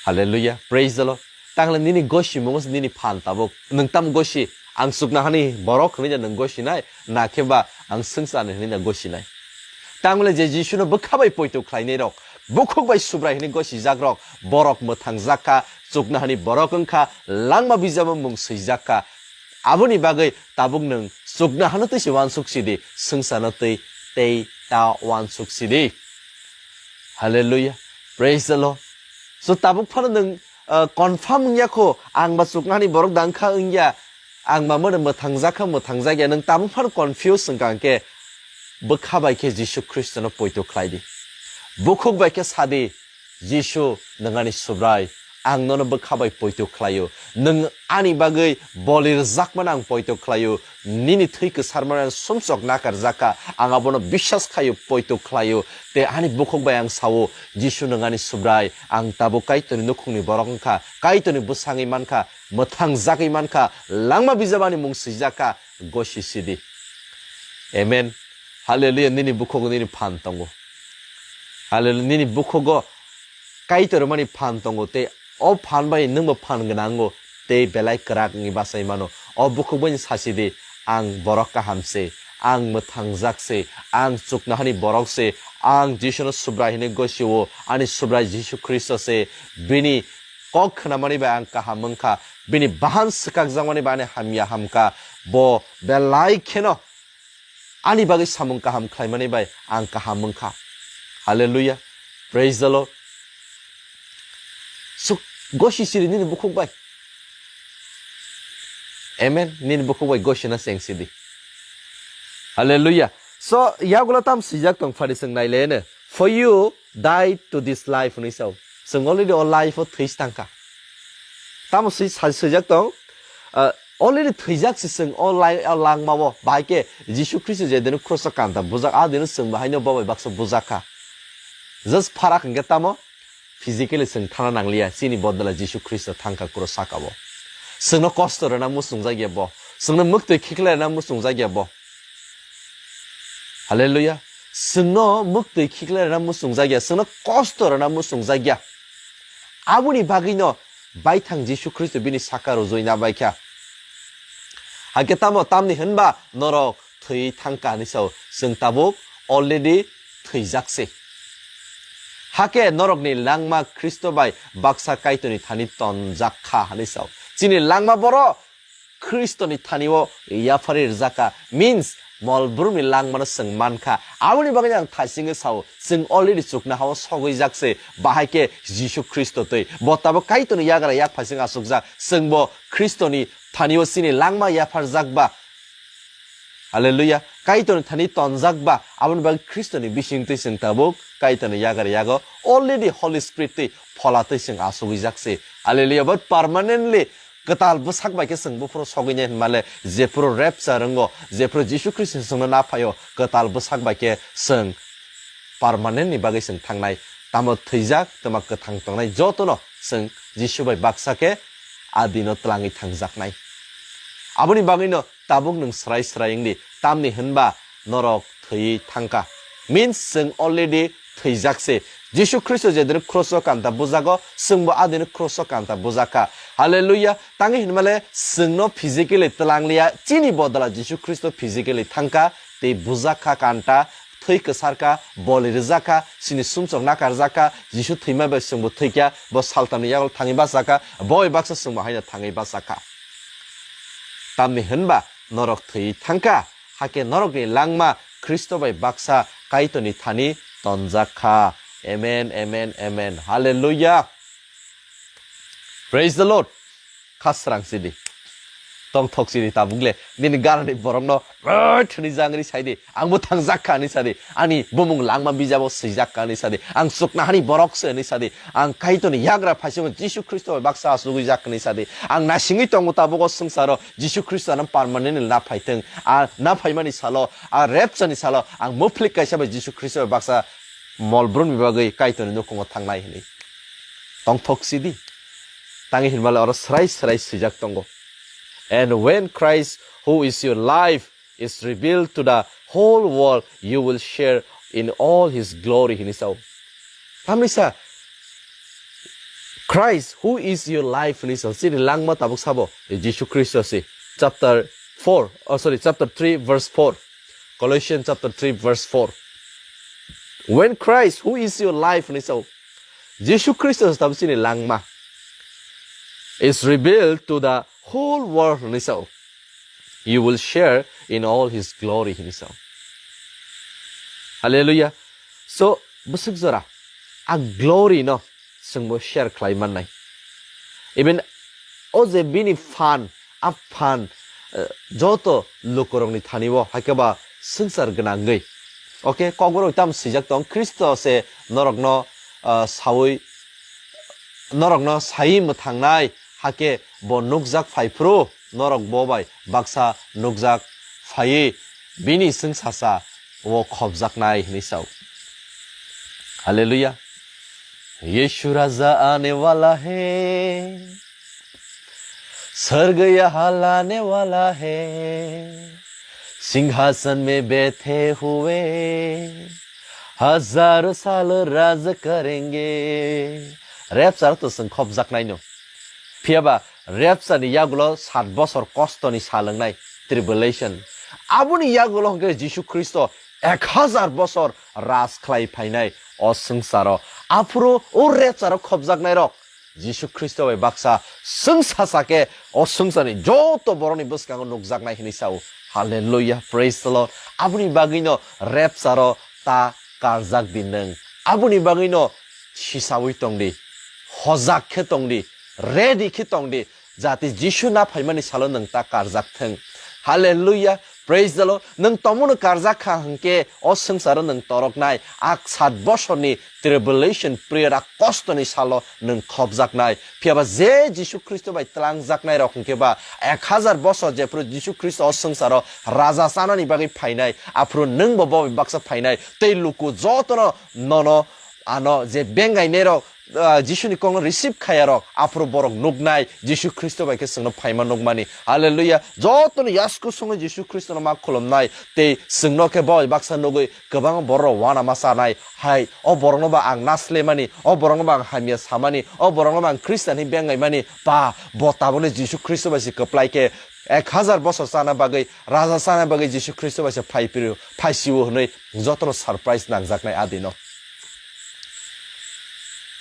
Hallelujah. Praise the Lord. Tangle nini gosimungo se nini phan tabuk. Nwng tam gosi, ang chuknohani borok hwnwi da nwng gosinai, na khe ba ang swngcharni hwnwi da gosinai? Tangle je Jisuno bwkha bai poito khlainai rok, bukhuk bai Subrai hwnwi gosijak rok, borok mwthangjak kha, chuknohani borok wngkha, langma bijabo mung swijak kha. Aboni bagwi tabuk nwng chuknohano twi se wansuk sidi, swngcharno twi tei ta wansuk sidi. Hallelujah. Praise the Lord. So tabuk phano nwng, uh, confirm wngya kho, ang ba chuknohani borok da wngkha wngya, ang ba mwrwng mwthangjak kha mwthangjak ya, nwng tabuk phano confuse wngkha hwnkhe, bwkha bai khe Jisu Khristono poito khlai di. Bukhuk bai khe sadi, Jisu, nwng ani Subrai, ang nono bwkha bai poito khlaio. Nwng ani bagwi boli rwjakmano ang poito khlaio. Nini thwi kwsarmano ang sumsok nakarjak kha, ang abono biswas khaio, poito khlaio. Tei ani bukhuk bai ang sao, Jisu, nwng ani Subrai, ang tabuk Kaitorni nukhungni borok wngkha, Kaitorni bwsangwi mankha, mwthangjagwi mankha, langma bijabo ani mung swijak kha, gosi sidi. Amen. Hallelujah, nini bukhugo nini phan tongo. Hallelujah, nini bukhugo Kaitor mani phan tongo, tei o phan bai nwngbo phan gwnango, tei belai kwrak wngwi bachai mano. O bukhuk bai sasi di, ang borok kaham se, ang mwthangjak se, ang chuknohani borok se, ang Jisuno Subrai hinwi gosio, ani Subrai Jisu Khristo se, bini kok khnamani bai ang kaham wngkha, bini bahan swkakjakmani bai ani hamya hamkha, bo belai kheno ani bagwi samung kaham khlaimani bai ang kaham wngkha. Hallelujah. Praise the Lord. Suk gosi siri nini bukhuk bai. Amen. Nini bukhuk bai gosina seng sidi. Hallelujah. So, yagulo tam swijak tong phari chwng nailene. For you died to this life, hwnwi sao. Chwng already o life o thwi tangkha. Tamo swi-, sa-, swijak tong, ah, already thwijak se chwng o lai-, o langma o. Bahai khe Jisu Khristo je dino cross o kanta bujak, a dino chwng bo haino bo bai baksa bujak kha. Just pharak hwnkhe tamo physically chwng thana nangliya, chini bodol o Jisu Khristo thangkha cross saka o. Chwngno kosto rwna muchungjak ya bo. Chwngno mwktwi khiklai rwna muchungjak ya bo. Hallelujah. Chwngno mwktwi khiklai rwna muchungjak ya, chwngno kosto rwna muchungjak ya. Aboni bagwino baithang Jisu Khristo bini saka rwjwi nabaikha. Hakhe tamo tamni hwnba norok thwi thangkha hinwi sao, chwng tabuk already thwijak se. Hakhe norokni langma Khristo bai baksa Kaitorni thani tonjak kha hinwi sao. Chini langma boro Khristoni thani o yaphari rwjak kha, means mol brumni langmano chwng mankha. Aboni bagwi ang thaisingwi sao, chwng already chuknoha o sogwijak se, bahai khe Jisu Khristo twi. Bo tabuk Kaitorni yagra yak phaising achukjak, chwngbo Khristoni thani o chini langma yapharjak ba. Hallelujah. Kaitorni thani tonjak ba, aboni bagwi Khristoni bising twi chwng tabuk Kaitorni yagra yago already Holy Spirit twi phola twi chwng achugwijak se. Hallelujah. But permanently kwtal bwsak bai khe chwng buphuru sogwinai hwnmale, jephuru rapture wngo, jephuru Jisu Khristo chwngno naphaio, kwtal bwsak bai khe chwng permanent ni bagwi chwng thangnai. Tamo thwijak, tamo kwthang tongnai jotono chwng Jisu bai baksa khe a dino twlangwi thangjaknai. Aboni bagwino tabuk nwng swrai swrai wngdi, tamni hwnba norok thwiwi thangkha. Means chwng already thwijak se. Jisu Khristo je dino cross o kanta bujago, chwngbo a dino cross o kanta bujak kha. Hallelujah. Tangwi hwnmale chwngno physically twlangliya, chini bodol o Jisu Khristo physically thangkha, tei bujak kha kanta, thwi kwsar kha, boli rwjak kha, chini sumsok nakarjak kha, Jisu thwima bai chwngbo thwikha, bo saltamni yago thangwi bachak kha, bo bai baksa chwngbo haino thangwi bachak kha. Tamni hwnba norok thwi thangkha, hakhe norokni langma Khristo bai baksa Kaitorni thani tonjak kha. Amen, amen, amen. Hallelujah. Praise the Lord. Khasrang sidi. Tongthok sidi tabukle. Nini ganani borokno, "Oi, thwni jang," hinwi saidi. "Ang bo thangjak kha," hinwi sadi. "Ani bumung langma bijabo swijak kha," hinwi sadi. "Ang chuknohani borok se," hinwi sadi. "Ang Kaitorni yagra phaisimo Jisu Khristo bai baksa achugwijak," hinwi sadi. "Ang nasingwi tongo tabuk o swngcharo, Jisu Khristo ano permanently naphaithwng. A naphaimani salo, a rapture ni salo, ang muphlik kaisa bai Jisu Khristo bai baksa mol brumni bagwi Kaitorni nukhungo thangnai," hinwi. Tongthok sidi. Tangwi hinmale oro swrai swrai swijak tongo. "And when Christ, who is your life, is revealed to the whole world, you will share in all his glory," hinwi sao. Tamni sa, "Christ, who is your life," hinwi sao. Chini langma tabuk sabo, Jisu Khristo si. Chapter four, oh, sorry, chapter three, verse four. Colossians chapter three, verse four. "When Christ, who is your life," hinwi sao. Jisu Khristo tabuk chini langma. "Is revealed to the whole world," hinwi sao. "You will share in all his glory," hinwi sao. Hallelujah. So, bwswk jora, a glory no chwngbo share khlai mannai. Even o je bini phan, a phan, eh, joto lukurokni thani o, haikhe ba swngchar gwnangwi. Okay, kokborok tam swijak tong, Khristo se norokno, ah, sawi, norokno sawi mwthangnai, hakhe bo nukjak phai phuru norok bo bai baksa nukjak phaiwi bini chwngsacha o khopjaknai hwnwi sao. Hallelujah. Yeshu Raja aane wala hai, swarg yahan laane wala hai, singhasan mein baithe hue hazar saal raj karenge. Rapture to chwng khopjaknaino. Phiyaba rapture ni yagulo sat bosor kosto ni sal wngnai, tribulation. Aboni yagulo hwnkhe Jisu Khristo ek hazar bosor raj khlai phainai o swngcharo. Aphuru o rapture o khopjaknai rok Jisu Khristo bai baksa swngsacha khe o swngcharni joto borokni bwskango nukjaknai hwnwi sao. Hallelujah, praise the Lord. Aboni bagwino rapture o ta karjak di nwng. Aboni bagwino sisawi tong di, hojak khe tong di, ready khe tong di, jate Jisu na phaimani salo nwng ta karjak thwng. Hallelujah, praise the Lord. Nwng tomono karjak kha hwnkhe o swngcharo nwng toroknai a sat bosorni tribulation period, a kostoni salo nwng khopjaknai. Phiyaba je Jisu Khristo bai twlangjaknai rok hwnkhe ba ek hazar bosor jephru Jisu Khristo o swngcharo raja chanani bagwi phainai, aphuru nwngbo bo bai baksa phainai, tei luku jotono nono ano je bengainai rok, ah, Jisuni kokno receive khaya rok, aphuru borok nuknai, Jisu Khristo bai khe chwngno phaima nukmani. Hallelujah. Jotono yasku songwi Jisu Khristono ma khulumnai, tei chwngno khe bo bai baksa nugwi kwbang borok rok uanama chanai. Hai, o borokno ba ang naslemani, o borokno ba ang hamya samani, o borokno ba ang Christian hinwi bengaimani, ba, bo tabukni Jisu Khristo bai se kwplai khe ek hazar bosor chana bagwi, raja chana bagwi Jisu Khristo bai se phai phiro, phai sio hwnwi jotono surprise nangjaknai adino.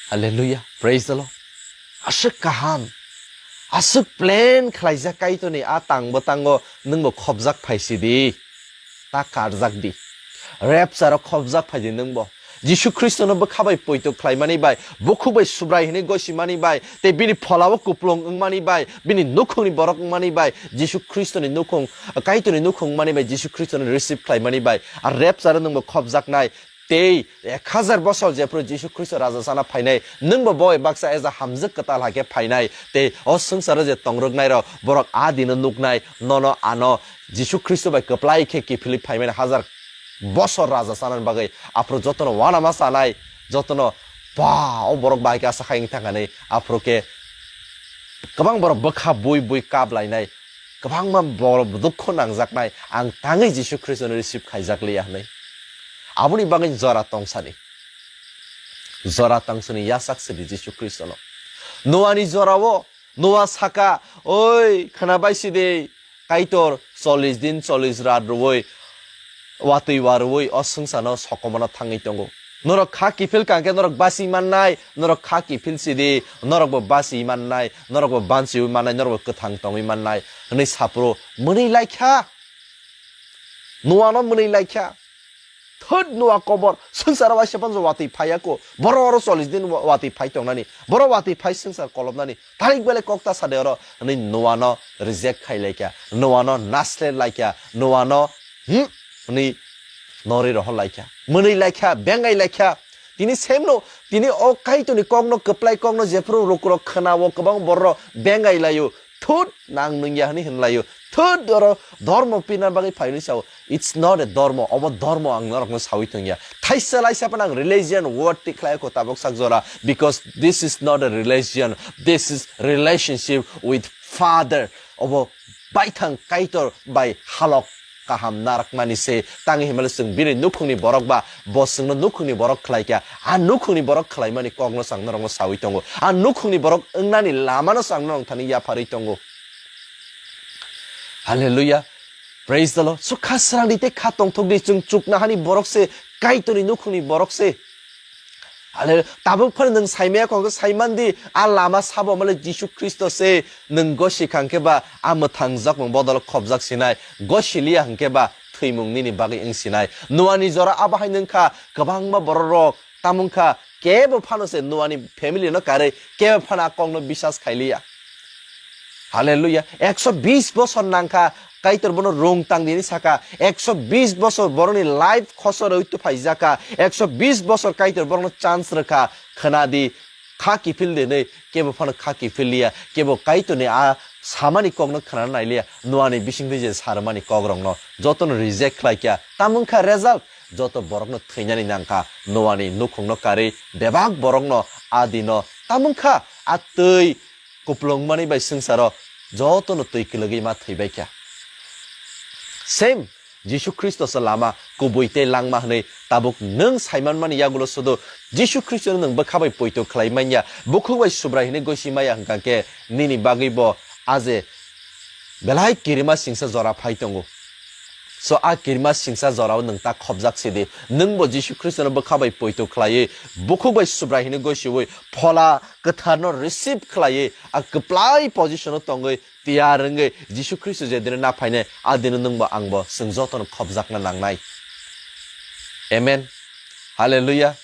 Hallelujah, praise the Lord. Aswk kaham, aswk plan khlaijak Kaitorni a tang bwtango nwngbo khopjak phai sidi. Ta karjak di. Rapture o khopjak phai di nwngbo. Jisu Khristono bwkha bai poito khlaimani bai, bukhuk bai Subrai hwnwi gosimani bai, tei bini pholao kuplung wngmani bai, bini nukhungni borok wngmani bai, Jisu Khristoni nukhung, Kaitorni nukhung wngmani bai, Jisu Khristono receive khlaimani bai, a rapture o nwngbo khopjaknai. Tei ek hazar bosor jephru Jisu Khristo raja chana phainai, nwngbo bo bai baksa as a hamjwk kwtal hai khe phainai, tei o swngcharo je tongrwknairok, borok a dino nuknai, nono ano Jisu Khristo bai kwplai khe kiphilwi phaimani hazar bosor raja chanani bagwi, aphuru jotono uanama chanai, jotono ba o borok bai khe asa khai wng thangkha hinwi, aphuru khe kwbang borok bwkha bui bui kap lainai, kwbangma borok dukho nangjaknai, ang tangwi Jisu Khristono receive khaijak liya hinwi. Aboni bagwi jora tongsani, jora tongsani yasak sidi Jisu Khristono. Noani jorao Noa saka, "Oi, khwnabai sidi, Kaitor chollish din chollish rat rwui watwi warwi o swngcharno sokomorno thangwi tongo. Norok kha kiphil kangkhe norok basi mannai, norok kha kiphil sidi, norokbo basi mannai, norokbo banchiui mannai, norokbo kwthang tongwi mannai," hwnwi saphuru mwnwi laikha. Noano mwnwi laikha. Thut Noa kobor, swngcharo waisa panjo watwi phaiya ko. Borok oro chollish din wa-, watwi phai tongnani. Borok watwi phai swngchar kolopnani. Tarik belai kok ta sade oro hwnwi Noano reject khai laikha. Noano nasle laikha. Noano, hmm, hwnwi norwi rohor laikha. Mwnwi laikha, bengai laikha. Tini semno, tini o Kaitorni kokno, kwplai kokno jephuru lukurok khwnao, kwbang bororok bengai laio. Thut, nang nungya hwnwi hwnlaio. Thut, oro dhormo pina bagwi phai hwnwi sao. It's not a dhormo, obo dhormo ang norokno sawi tongya. Thaisa laisa phano ang religion word tikhlai ko tabuk sak jora, because this is not a religion, this is relationship with Father. Obo baithang Kaitor bai halok kaham narakmani se, tangwi himale chwng bini nukhungni borok ba, bo chwngno nukhungni borok khlaikha, a nukhungni borok khlaimani kokno chwng norokno sawi tongo, a nukhungni borok wngnani lamano chwng norok thani yapharwi tongo. Hallelujah. Praise the Lord. So kha srangdi tei kha tongthokdi, chwng chuknahani borok se, Kaitorni nukhungni borok se. Ale, tabuk phano nwng saimaya kok saimandi, a lama sabo male Jisu Khristo se, nwng gosi kha hwnkhe ba a mwthang jakmung bodol khopjak sinai, gosi liya hwnkhe ba thwimung nini bagwi wng sinai. Noani jora abo hai nwng kha, kwbangma bororok tamung kha, kebo phano se Noani family no karwi, kebo phano a kokno bisas khai liya. Hallelujah. Ekso bis bosor nang kha, Kaitor bono rung tang di hinwi saka, ekso bis bosor borokni life khosor rwi tuphaijaka, ekso bis bosor Kaitor borokno chance rwkha, khwnadi, kha kiphil di hinwi, kebo phano kha kiphil liya, kebo Kaitorni a samani kokno khwnana nailiya, Noani bisingtwi je sarmani kokrokno jotono reject khlaikha, tamo wngkha result, joto borokno thwinani nangkha, Noani nukhungno karwi bebak borokno a dino, tamo wngkha a twi kupulung manwi bai swngcharo jotono twi kwlwgwi ma thwibaikha. Same, Jisu Khristo se lama, kubui tei langma hwnwi tabuk nwng saimanmani yagulo sudu Jisu Khristono nwng bwkha bai poito khlai manya, bukhuk bai Subrai hwnwi gosi maya hwnkha khe nini bagwi bo a je belai kirima singsa jora phai tongo. So a kirima singsa jorao nwng ta khobjak sidi. Nwng bo Jisu Khristono bwkha bai poito khlaiwi, bukhuk bai Subrai hwnwi gosiwi, Phola Kwtharno receive khlaiwi, a kwplai position-o tongwi tiyar wngwi Jisu Khristo je dino na phainai, a dino nwng bo ang bo chwng jotono khobjakna nangnai. Amen. Hallelujah.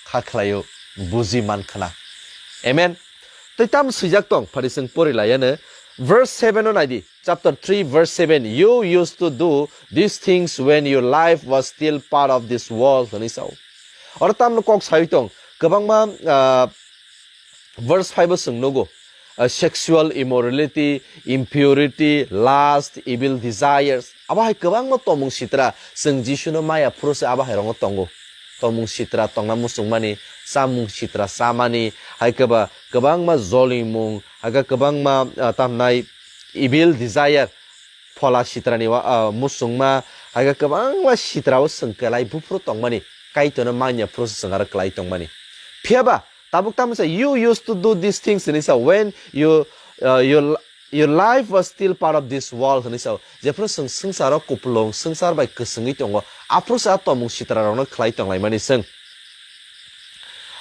Kha khlaio, buji man khna. Amen. Tei tam swijak tong, phari chwng pori laiya no. Verse seven o naidi, chapter three, verse seven, "You used to do these things when your life was still part of this world," hwnwi sao. Oro tamno kok sawi tong, kwbangma, ah, verse five o chwng nugo, ah, sexual immorality, impurity, lust, evil desires. Abo hai kwbangma tomung sitra, chwng Jisuno maya phuru se abo hai rongo tongo. Tomung sitra tongna muchungmani, chamung sitra chamani, hai khe ba kwbangma jolimung, hai khe kwbangma, ah, tamnai evil desire, phola sitrani wa-, ah, muchungma, hai khe kwbangma sitra o chwng kwlai buphuru tongmani, Kaitorno manya phuru se chwng aro kwlai tongmani. Phiya ba, tabuk tamo sa, "You used to do these things," hwnwi sa, "when you, ah, you Your life was still part of this world," hwnwi sao. Jephru chwng swngcharo kupulung, swngchar bai kwchwngwi tongo, aphuru se a tomung sitrarokno khlai tonglaimani chwng.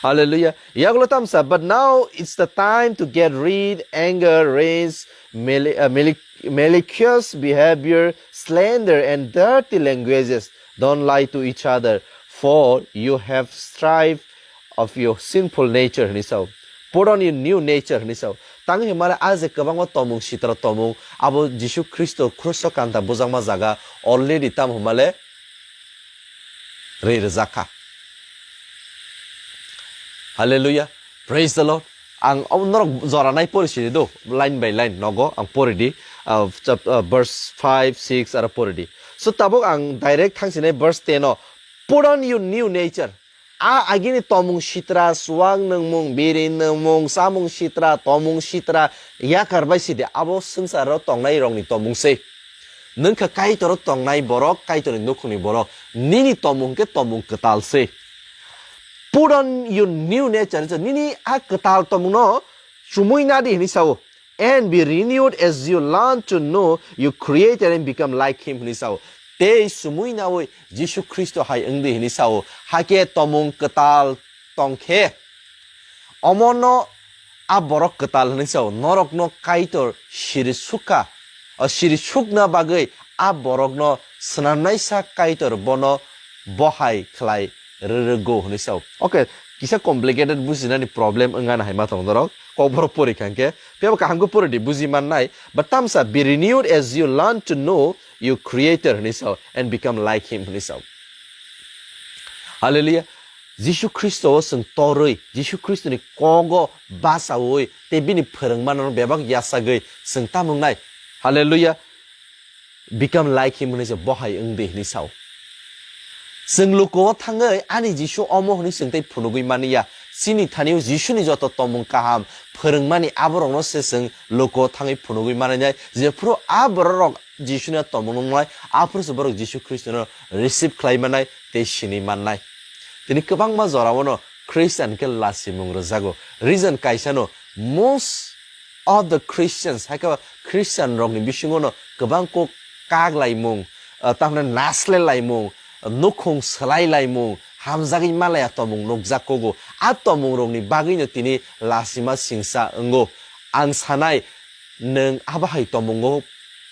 Hallelujah. Yagulo tamsa, "But now it's the time to get rid anger, rage, mali-, uh, mali-, malicious behavior, slander, and dirty languages. Don't lie to each other, for you have strive of your sinful nature," hwnwi sao. "Put on your new nature," hwnwi sao. Tang himare a je kwbangma tomung sitra tomung, abo Jisu Khristo kruso kanta bujakma jaga already tam himale ri rwjakha. Hallelujah. Praise the Lord. Ang abo norok jora nai pori sidi do, line by line nogo ang pori di, ah, chap-, ah, verse five, six aro pori di. So tabuk ang direct thang sinai verse ten o, "Put on your new nature." A agini tomung sitra, suak nungmung, biri nungmung, samung sitra, tomung sitra, yakar bai sidi, abo swngcharo tongnai rokni tomung se. Nwng kha Kaitoro tongnai borok, Kaitorni nukhungni borok, nini tomung khe tomung kwtal se. "Put on your new nature," nini a kwtal tomungno chumui nadi hwnwi sao. "And be renewed as you learn to know your Creator and become like Him," hwnwi sao. Tei chumui naui Jisu Khristo hai wngdi hwnwi sao. Hakhe tomung kwtal tongkhe, omono a borok kwtal hwnwi sao. Norokno Kaitor siri sukha, o siri sukna bagwi a borokno swnamnaisa Kaitor bono bohai khlai rwrwgo hwnwi sao. Okay, kisa complicated bujinani problem wngana hai ma tong norok. Kokborok pori kha hwnkhe, phiya bo kaham khe pori di, buji mannai. But tamsa, "Be renewed as you learn to know your Creator," hwnwi sao, "and become like Him," hwnwi sao. Hallelujah. Jisu Khristo o chwng torwi, Jisu Khristoni kogo bachaui, tei bini phwrwngmano bebak yachagwi chwng tamo wngnai. Hallelujah. "Become like Him," hwnwi se bohai wng di hwnwi sao. Chwng luku-o thangwi ani Jisu omo hwnwi chwng tei phunugwi mani ya. Chini thani-o Jisuni joto tomung kaham phwrwngmani aborokno se chwng luku-o thangwi phunugwi manai nai. Jephru a bororok Jisuni a tomungno nungnai, aphuru se borok Jisu Khristono receive khlai mannai tei sini mannai. Tini kwbangma jorao no Christian khe lachimung rwjago. Reason kaisa no, most of the Christians, hai khe Christian rokni bisingo no kwbang kok kak laimung, ah, tamni nasle laimung, nukhung swlai laimung, hamjagwi malaya tomung nukjak kogo. A tomung rokni bagwi no tini lachima singsa wngo. Ang sanai, nwng abo hai tomungo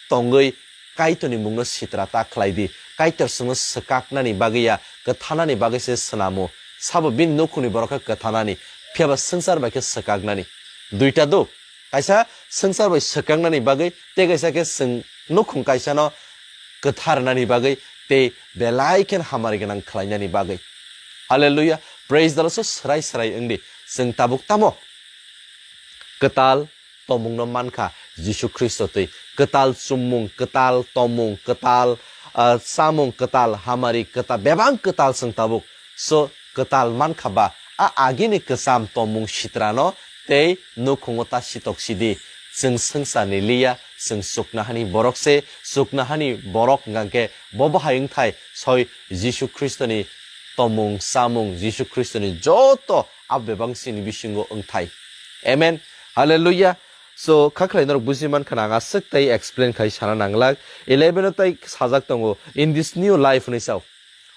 tongwi Kaitorni mungno sitra ta khlai di. Kaitor chwngno swkaknani bagwi ya, kwthanani bagwi se swnamo. Sabo bini nukhungni borok khe kwthanani, phiya ba swngchar bai khe swkaknani. Duita do, kaisa swngchar bai swkaknani bagwi, tei kaisa khe chwng nukhung kaisano kwtharnani bagwi tei belai khe hamari gwnang khlainani bagwi. Hallelujah. Praise the Lord. So, srai srai wngdi. Chwng tabuk tamo kwtal tomungno mankha Jisu Khristo twi. Kwtal chummung, kwtal tomung, kwtal, ah, samung, kwtal hamari, kwtal, bebang kwtal chwng tabuk. So, kwtal mankha ba, a agini kwcham tomung sitrano tei nukhungo ta sitok sidi. Chwng swngcharni liya, chwng chuknohani borok se, chuknohani borok hwnkha khe bo bahai wngthai soi Jisu Khristoni tomung, samung, Jisu Khristoni joto a bebak chini bisingo wngthai. Amen. Hallelujah. So, kha khlai norok buji mankha na, ang aswk tei explain khai sana nanglak. Eleven o tei sajak tongo, "In this new life" hinwi sao.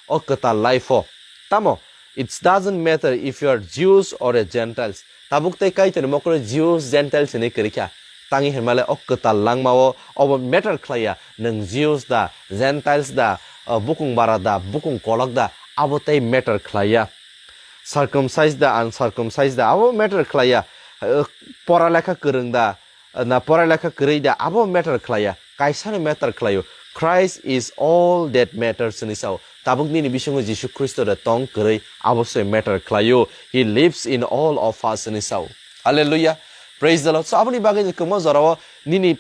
O kwtal life o. Tamo, it doesn't matter if you are Jews or a Gentiles. Tabuk tei Kaitorni mokolo Jews, Gentiles hinwi kwrwi kha. Tangwi hinmale o kwtal langma o, obo matter khlaiya. Nwng Jews da, Gentiles da, uh, bukung bara da, bukung kolok da, abo tei matter khlaiya. Circumcised da, uncircumcised da, abo matter khlaiya. Uh, pora lekha kwrwng da, uh, na pora lekha kwrwi da, abo matter khlaiya. Kaisano matter khlaio. Christ is all that matters hinwi sao. Tabuk nini bisingo Jisu Khristo da tong kwrwi, abo se matter khlaio. He lives in all of us hinwi sao. Hallelujah. Praise the Lord. So, aboni bagwi kwbangma jorao nini,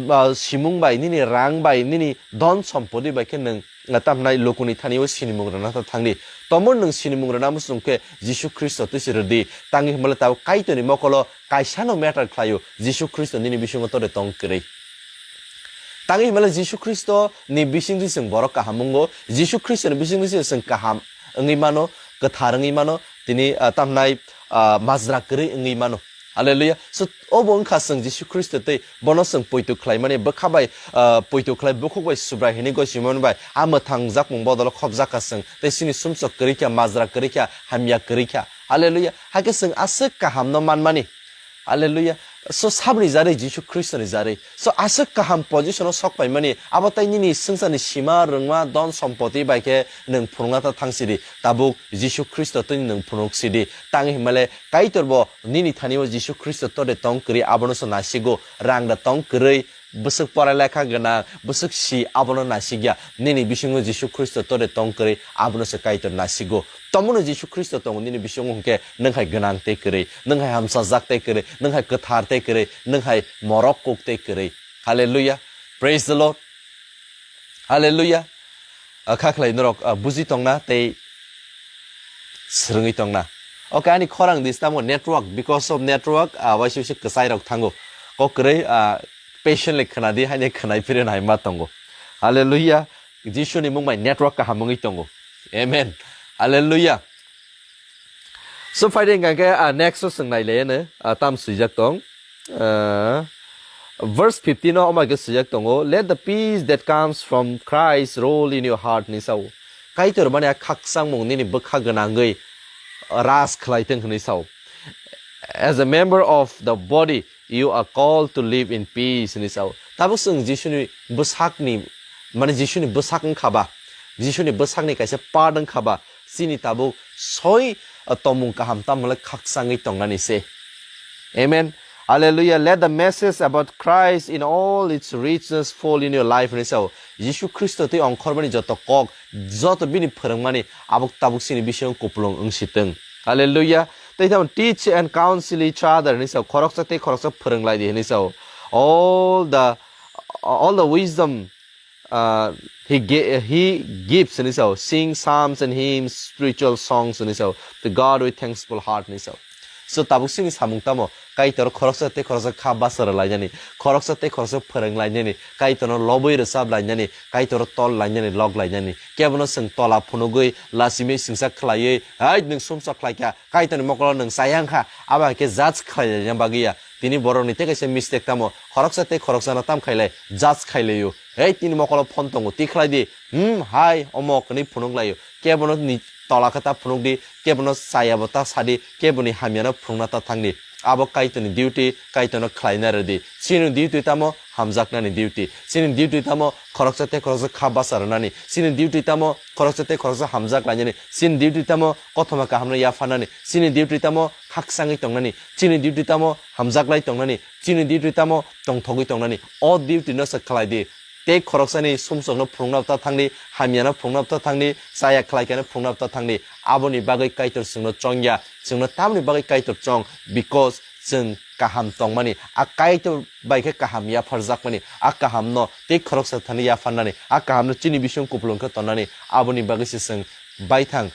uh, simung bai, nini rang bai, nini don sompodi bai khe nwng, uh, tamhnai lukuni thani o sinimung rwna ta thangdi. Tomo nwng sinimung rwna muchung khe Jisu Khristo twi se rwdi. Tangwi hwnbale tabuk Kaitorni mokolo kaisano matter khlaio, Jisu Khristo nini bisingo tore tong kwrwi. Tangwi hwnbale Jisu Khristo ni bisingtwi chwng borok kaham wngo, Jisu Khristo ni bisingtwi chwng kaham wngwi mano, kwthar wngwi mano, tini, ah, tamhnai, ah, majra kwrwi wngwi mano. Hallelujah. So, obo wngkha chwng Jisu Khristo tei bono chwng poito khlaimani, bwkha bai, ah, poito khlai, bukhuk bai Subrai hinwi gosimani bai, a mwthang jakmung bodolo khopjak kha chwng, tei chini sumsok kwrwi kha, majra kwrwi kha, hamya kwrwi kha. Hallelujah. Hakhe chwng aswk kahamno manmani. Hallelujah. So, sabni jarwi, Jisu Khristoni jarwi. So, aswk kaham position o sok paimani, abo tai nini swngcharni sima, rwngma, don, sompoti bai khe nwng phunukna ta thangsidi. Tabuk Jisu Khristo twi nwng phunuk sidi. Tangwi hwnmale Kaitor bo nini thani o Jisu Khristo tode tong kwrwi, abono se nasigo. Rang da tong kwrwi, bwswk pora lekha gwnang, bwswk si, abono nasigya. Nini bisingo Jisu Khristo tode tong kwrwi, abono se Kaitor nasigo. Tomono Jisu Khristo tongo nini bisingo hwnkhe nwng hai gwnang tei kwrwi, nwng hai hamsajak tei kwrwi, nwng hai kwthar tei kwrwi, nwng hai morok kuk tei kwrwi. Hallelujah. Praise the Lord. Hallelujah. Ah, kha khlai norok, ah, buji tongna tei swrwngwi tongna. Okay, ani khorang dis tamo network, because of network, ah, waisa waisa kwchai rok thango. Kok kwrwi, ah, patiently khwnadi, haino khwnai phirwi nai ma tongo. Hallelujah. Jisuni mung bai network kaham wngwi tongo. Amen. Hallelujah. So, phaidi hwnkha khe, ah, next o chwng nailaiano, ah, tam swijak tong. Ah, verse fifteen o omo hai khe swijak tongo, "Let the peace that comes from Christ rule in your heart," hinwi sao. Kaitor mani a khakchangmung nini bwkha gwnangwi ras khlai thung hinwi sao. "As a member of the body, you are called to live in peace," hinwi sao. Tabuk chwng Jisuni bwsakni, mane Jisuni bwsak wngkha ba, Jisuni bwsakni kaisa part wngkha ba, chini tabuk soi, uh, tomung kaham tamo le khakchangwi tongnani se. Amen. Hallelujah. "Let the message about Christ in all its richness fall in your life," hinwi sao. Jisu Khristo tei ongkhormani joto kok, joto bini phwrwngmani abuk tabuk chini bisingo kupulung wngsi tong. Hallelujah. Tei tamo, "Teach and counsel each other," hinwi sao. Khoroksa tei khoroksa phwrwng lai di hinwi sao. All the, all the wisdom, uh, he ga-, he gives hinwi sao. "Sing psalms and hymns, spiritual songs," hinwi sao. "To God with thankful heart," hinwi sao. So, tabuk chini samung tamo, Kaitor khoroksa tei khoroksa kha basa rwlainani, khoroksa tei khoroksa phwrwng lainani, Kaitorno lobwi rwchap lainani, Kaitorno tol lainani, lok lainani. Kebono chwng tola phunugwi, lachimwi singsa khlaiwi, "Hai, nwng sumsok khlaikha, Kaitorni mokolo nwng chaya wngkha," abo hai khe judge khlai laina bagwi ya. Tini borokni tei kaisa mistake tamo, khoroksa tei khoroksano tam khailai, judge khailaio. "Hei, tini mokolo phone tongo, twi khlai di." Hmm, hai, omo hwnwi phunuk laio. Kebono ni tola khe ta phunuk di, kebono chaya bo ta sa di, keboni hamyano phunukna ta thang di. Abo Kaitorni duty, Kaitorno khlaina rw di. Chini duty tamo hamjaknani duty. Chini duty tamo khoroksa tei khoroksa kha basa rwnani. Chini duty tamo khoroksa tei khoroksa hamjak lainani. Chini duty tamo kothoma kahamno yapharnani. Chini duty tamo khakchangwi tongnani. Chini duty tamo hamjaklai tongnani. Chini duty tamo tongthogwi tongnani. O duty no se khlai di. tei khoroksani sumsokno phunukna bwtha thangdi, hamyano phunukna bwtha thangdi, chaya khlaikano phunukna bwtha thangdi. Aboni bagwi Kaitor chwngno chongya, chwngno tamoni bagwi Kaitor chong, because chwng kaham tongmani, a Kaitor bai khe kaham yapharjakmani, a kahamno tei khoroksa thani yapharnani, a kahamno chini bising kupulung khe tonnani, aboni bagwi se chwng baithang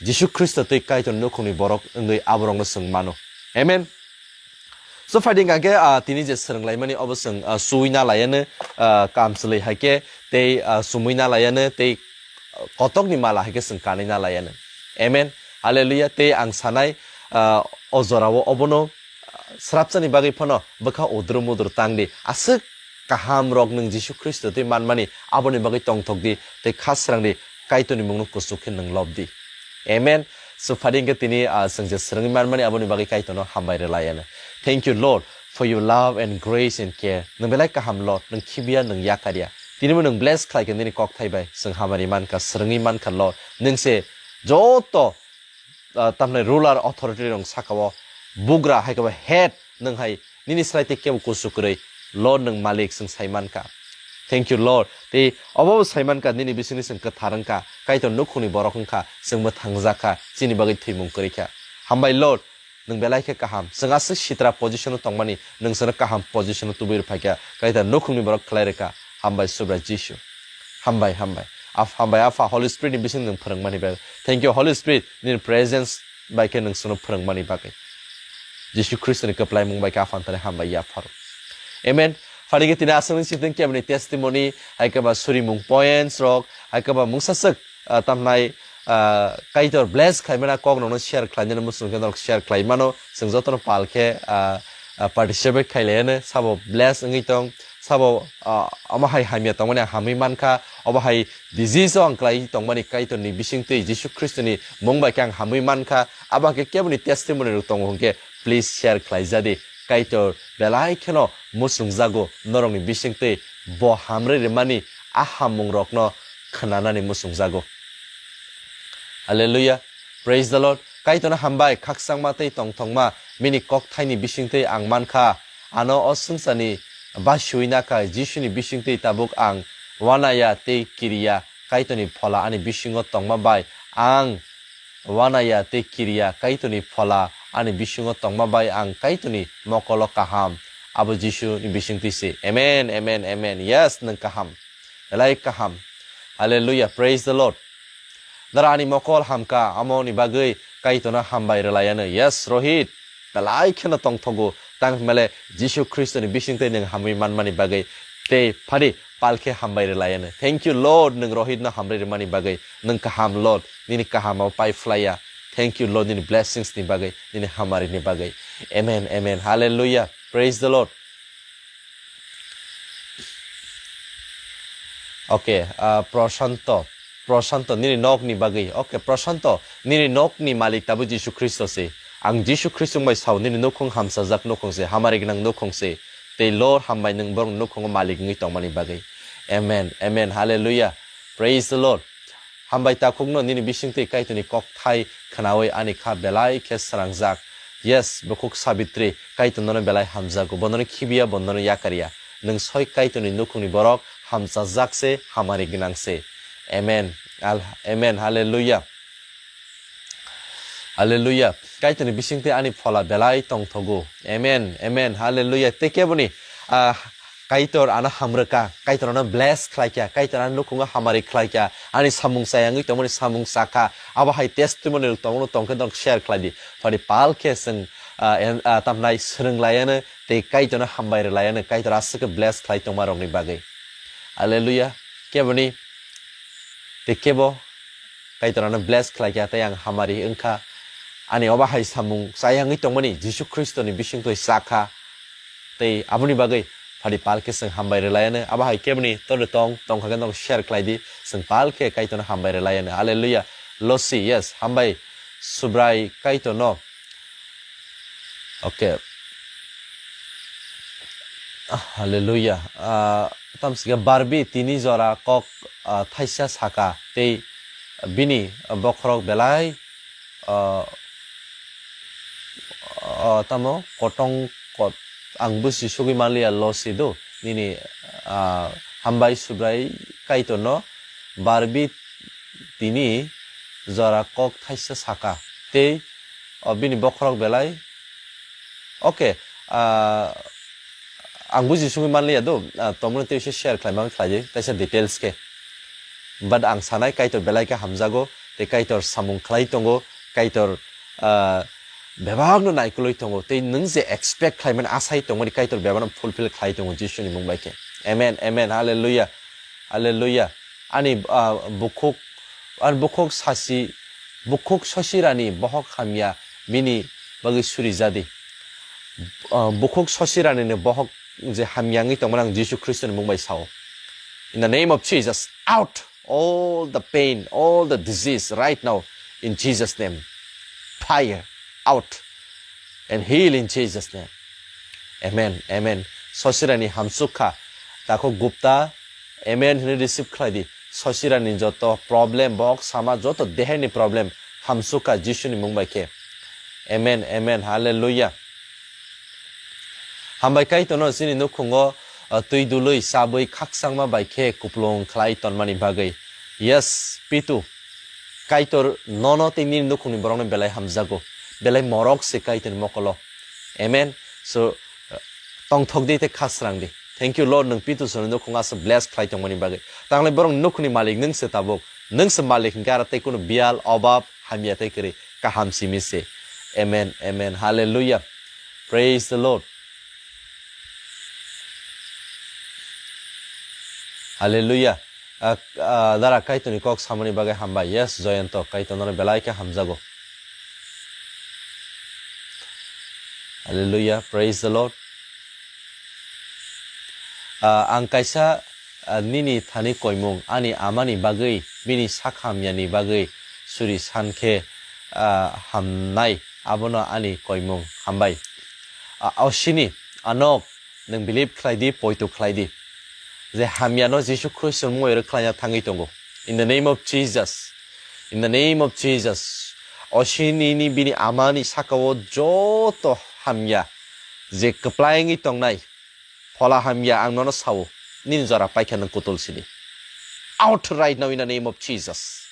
Jisu Khristo tei Kaitor nukhungni borok wngwi aborokno chwng mano. Amen. So, phaidi hwnkha khe, ah, tini je swrwnglaimani obo chwng, ah, suina laiano, ah, kamchwlwi hai khe tei, ah, sumuina laiano tei, ah, kotokni mala hai khe chwng kanina laiano. Amen. Hallelujah. Tei ang sanai, ah, o jorao obono, ah, srapsani bagwi phano bwkha udur mudur tangdi. Aswk kaham rok nwng Jisu Khristo twi manmani aboni bagwi tongthokdi tei kha srangdi, Kaitorni mungno kuchuk khe nwng lobdi. Amen. So, phaidi hwnkhe tini, ah, chwng je swrwngwi manmani aboni bagwi Kaitorno hambai rwlaiano. Thank you, Lord, for your love and grace and care. Nwng belai kaham, Lord, nwng khibiya, nwng yakarya. Tini bo nwng bless khlai khe nini kokthai bai chwng hamari mankha, swrwngwi mankha, Lord. Nwng se joto, ah, tamni ruler authority rok saka o bugra hai khe bo head nwng hai nini srai tei kebo kusu kwrwi, Lord, nwng malik chwng sai mankha. Thank you, Lord. Tei obo bo sai mankha, nini bisingni chwng kwthar wngkha, Kaitor nukhungni borok wngkha, chwngbo thangjakha, chini bagwi thwimung kwrwikha. Hambai, Lord, nwng belai khe kaham. Chwng aswk sitra position o tongmani, nwng chwngno kaham position o tubui rwphaikha, Kaitor nukhungni borok khlai rwkha. Hambai, Subrai Jisu. Hambai, hambai. Af-, hambai, Apha, Holy Spirit ni bising nwng phwrwngmani bagwi. Thank you, Holy Spirit, nini presence bai khe nwng chwngno phwrwngmani bagwi. Jisu Khristoni kwplaimung bai khe Aphani thani hambai yapharo. Amen. Phaidi khe tini aswkni sitwng keboni testimony, hai khe ba surimung points rok, hai khe ba mungsaswk, ah, tamnai, ah, Kaitor bless khlaimani kok rokno share khlainani muchung khe norok share khlai mano. Chwng jotono pal khe, ah, ah, participate khailaiano, sabo bless wngwi tong, sabo, ah, omo hai hamya tongmani ang hamwi mankha, obo hai disease o ang khlai tongmani Kaitorni bisingtwi Jisu Khristoni mung bai khe ang hamwi mankha. Abo khe keboni testimony rok tongo hwnkhe please share khlaijadi. Kaitor belai kheno muchungjago norokni bisingtwi, bo hamrwi rwmani a hamungrokno khwnanani muchungjago. Hallelujah. Praise the Lord. Kaitorno hambai, khakchangma tei tongthokma bini kokthaini bisingtwi ang mankha. Ano o swngcharni basiui nakha, Jisuni bisingtwi tabuk ang uanaya tei kiriya Kaitorni phola ani bisingo tongma bai ang uanaya tei kiriya Kaitorni phola ani bisingo tongma bai ang Kaitorni mokolo kaham. Abo Jisuni bisingtwi se. Amen, amen, amen. Yes, nwng kaham. Belai kaham. Hallelujah. Praise the Lord. Nara ani mokol hamka, amoni bagwi Kaitorno hambai rwlaiano. Yes, Rohit. Belai kheno tongthogo. Tang hwnmale Jisu Khristoni bisingtwi nwng hamwi manmani bagwi. Tei phadi palkhe hambai rwlaiano. Thank you, Lord, nwng Rohitno hambai rwmani bagwi. Nwng kaham, Lord. Nini kaham abo pai phlaiya. Thank you, Lord, nini blessings ni bagwi, nini hamari ni bagwi. Amen, amen. Hallelujah. Praise the Lord. Okay, ah, Prashanto, Prashanto, nini nok ni bagwi. Okay, Prashanto, nini nok ni malik tabuk Jisu Khristo se. Ang Jisu Khristo bai sao, nini nukhung hamsajak nukhung se, hamari gnang nukhung se. Tei Lord hambai nwng borok nukhungo malik wngwi tongmani bagwi. Amen, amen, hallelujah. Praise the Lord. Hambai takhukno nini bisingtwi Kaitorni kokthai khnaui ani kha belai khe srangjak. Yes, bukhuk Sabitri, Kaitor nono belai hamjago, bo nono khibiya, bo nono yakarya. Nwng soi Kaitorni nukhungni borok, hamchajak se, hamari gnang se. Amen. Al-, amen. Hallelujah. Hallelujah. Kaitorni bisingtwi ani phola belai tongthogo. Amen. Amen. Hallelujah. Tei keboni, ah, Kaitor ano hamrwkha, Kaitor ano bless khlaikha, Kaitor ano nukhungo hamari khlaikha, ani samung chayangwi tongmani samung chakha, abo hai testimony rok tongmano tongkhe norok share khlaidi. Phadi pal khe chwng, ah, en-, ah, tamnai swrwng laiano tei Kaitorno hambai rwlaiano, Kaitor aswk khe bless khlai tongma rokni bagwi. Hallelujah. Keboni tei kebo Kaitor ano bless khlaikha tei ang hamari wngkha. Ani obo hai samung chayangwi tongmani Jisu Khristoni bisingtwi chakha. Tei aboni bagwi phadi pal khe chwng hambai rwlaiano. Abo hai keboni tole tong, tongkha khe norok share khlaidi. Chwng pal khe Kaitorno hambai rwlaiano. Hallelujah. Losi, yes, hambai Subrai Kaitorno. Okay. Ah, hallelujah. Ah, tamsike Barbie tini jora kok, ah, thaisa saka tei bini bokhorok belai, ah, ah, tamo kotong kot-, ang busi sugwi manliya Losi do nini, ah, Hambai Subrai Kaitorno barbi tini jora kok thaisa saka, tei o bini bokhorok belai. Okay, ah, ang buji sungwi manliya do, ah, tomoni tei se share khlaimang khlai di, taisa details khe. But ang sanai Kaitor belai khe hamjago, tei Kaitor samung khlai tongo, Kaitor, ah, bebakno naikolwi tongo, tei nwng je expect khlaimani asai tongmani Kaitor bebakno fulfill khlai tongo Jisuni mung bai khe. Amen, amen, hallelujah, hallelujah. Ani, ah, bukhuk, ani bukhuk sasi, bukhuk sosirani bohok hamya bini bagwi suri jadi. Ah, bukhuk sosirani ni bohok je hamya wngwi tongmani ang Jisu Khristoni mung bai sao. In the name of Jesus, out all the pain, all the disease right now in Jesus' name. Fire out and heal in Jesus' name. Amen, amen. Sosirani hamsukha, Takhuk Gupta, amen hwnwi receive khlai di. Sosirani joto problem, bok sama joto dehaini problem hamsukha Jisuni mung bai khe. Amen, amen, hallelujah. Hambai Kaitorno chini nukhungo, uh, twi dului chabwi khakchangma bai khe kupulung khlai tonmani bagwi. Yes, Pitu, Kaitor nono tei nini nukhungni borokno belai hamjago, belai morok se Kaitorni mokolo. Amen. So, uh, tongthok di tei khasrang di. Thank you, Lord, nwng Pitu soni nukhung asa bless khlai tongmani bagwi. Tanglai borok nukhungni malik nwng se tabuk. Nwng se malik hwnkhe aro tei kunu bial, obab, hamya tei kwrwi kaham simi se. Amen, amen. Hallelujah. Praise the Lord. Hallelujah. Ah, ah, dara Kaitorni kok samani bagwi hambai. Yes, Joyonto, Kaitor nono belai khe hamjago. Hallelujah. Praise the Lord. Ah, ang kaisa, ah, nini thani koimung, ani amani bagwi, bini sak hamyani bagwi suri san khe, ah, hamnai, abono ani koimung. Hambai. Ah, osini, anok, nwng believe khlai di, poito khlai di. Je hamyano Jisu Khristoni mungwi rwkhlaina thangwi tongo. In the name of Jesus. In the name of Jesus. Osini ni bini amani sakao joto hamya je kwplai wngwi tongnai, phola hamya ang nono sao, nini jora paikha nwng kutul sidi. Out right now in the name of Jesus.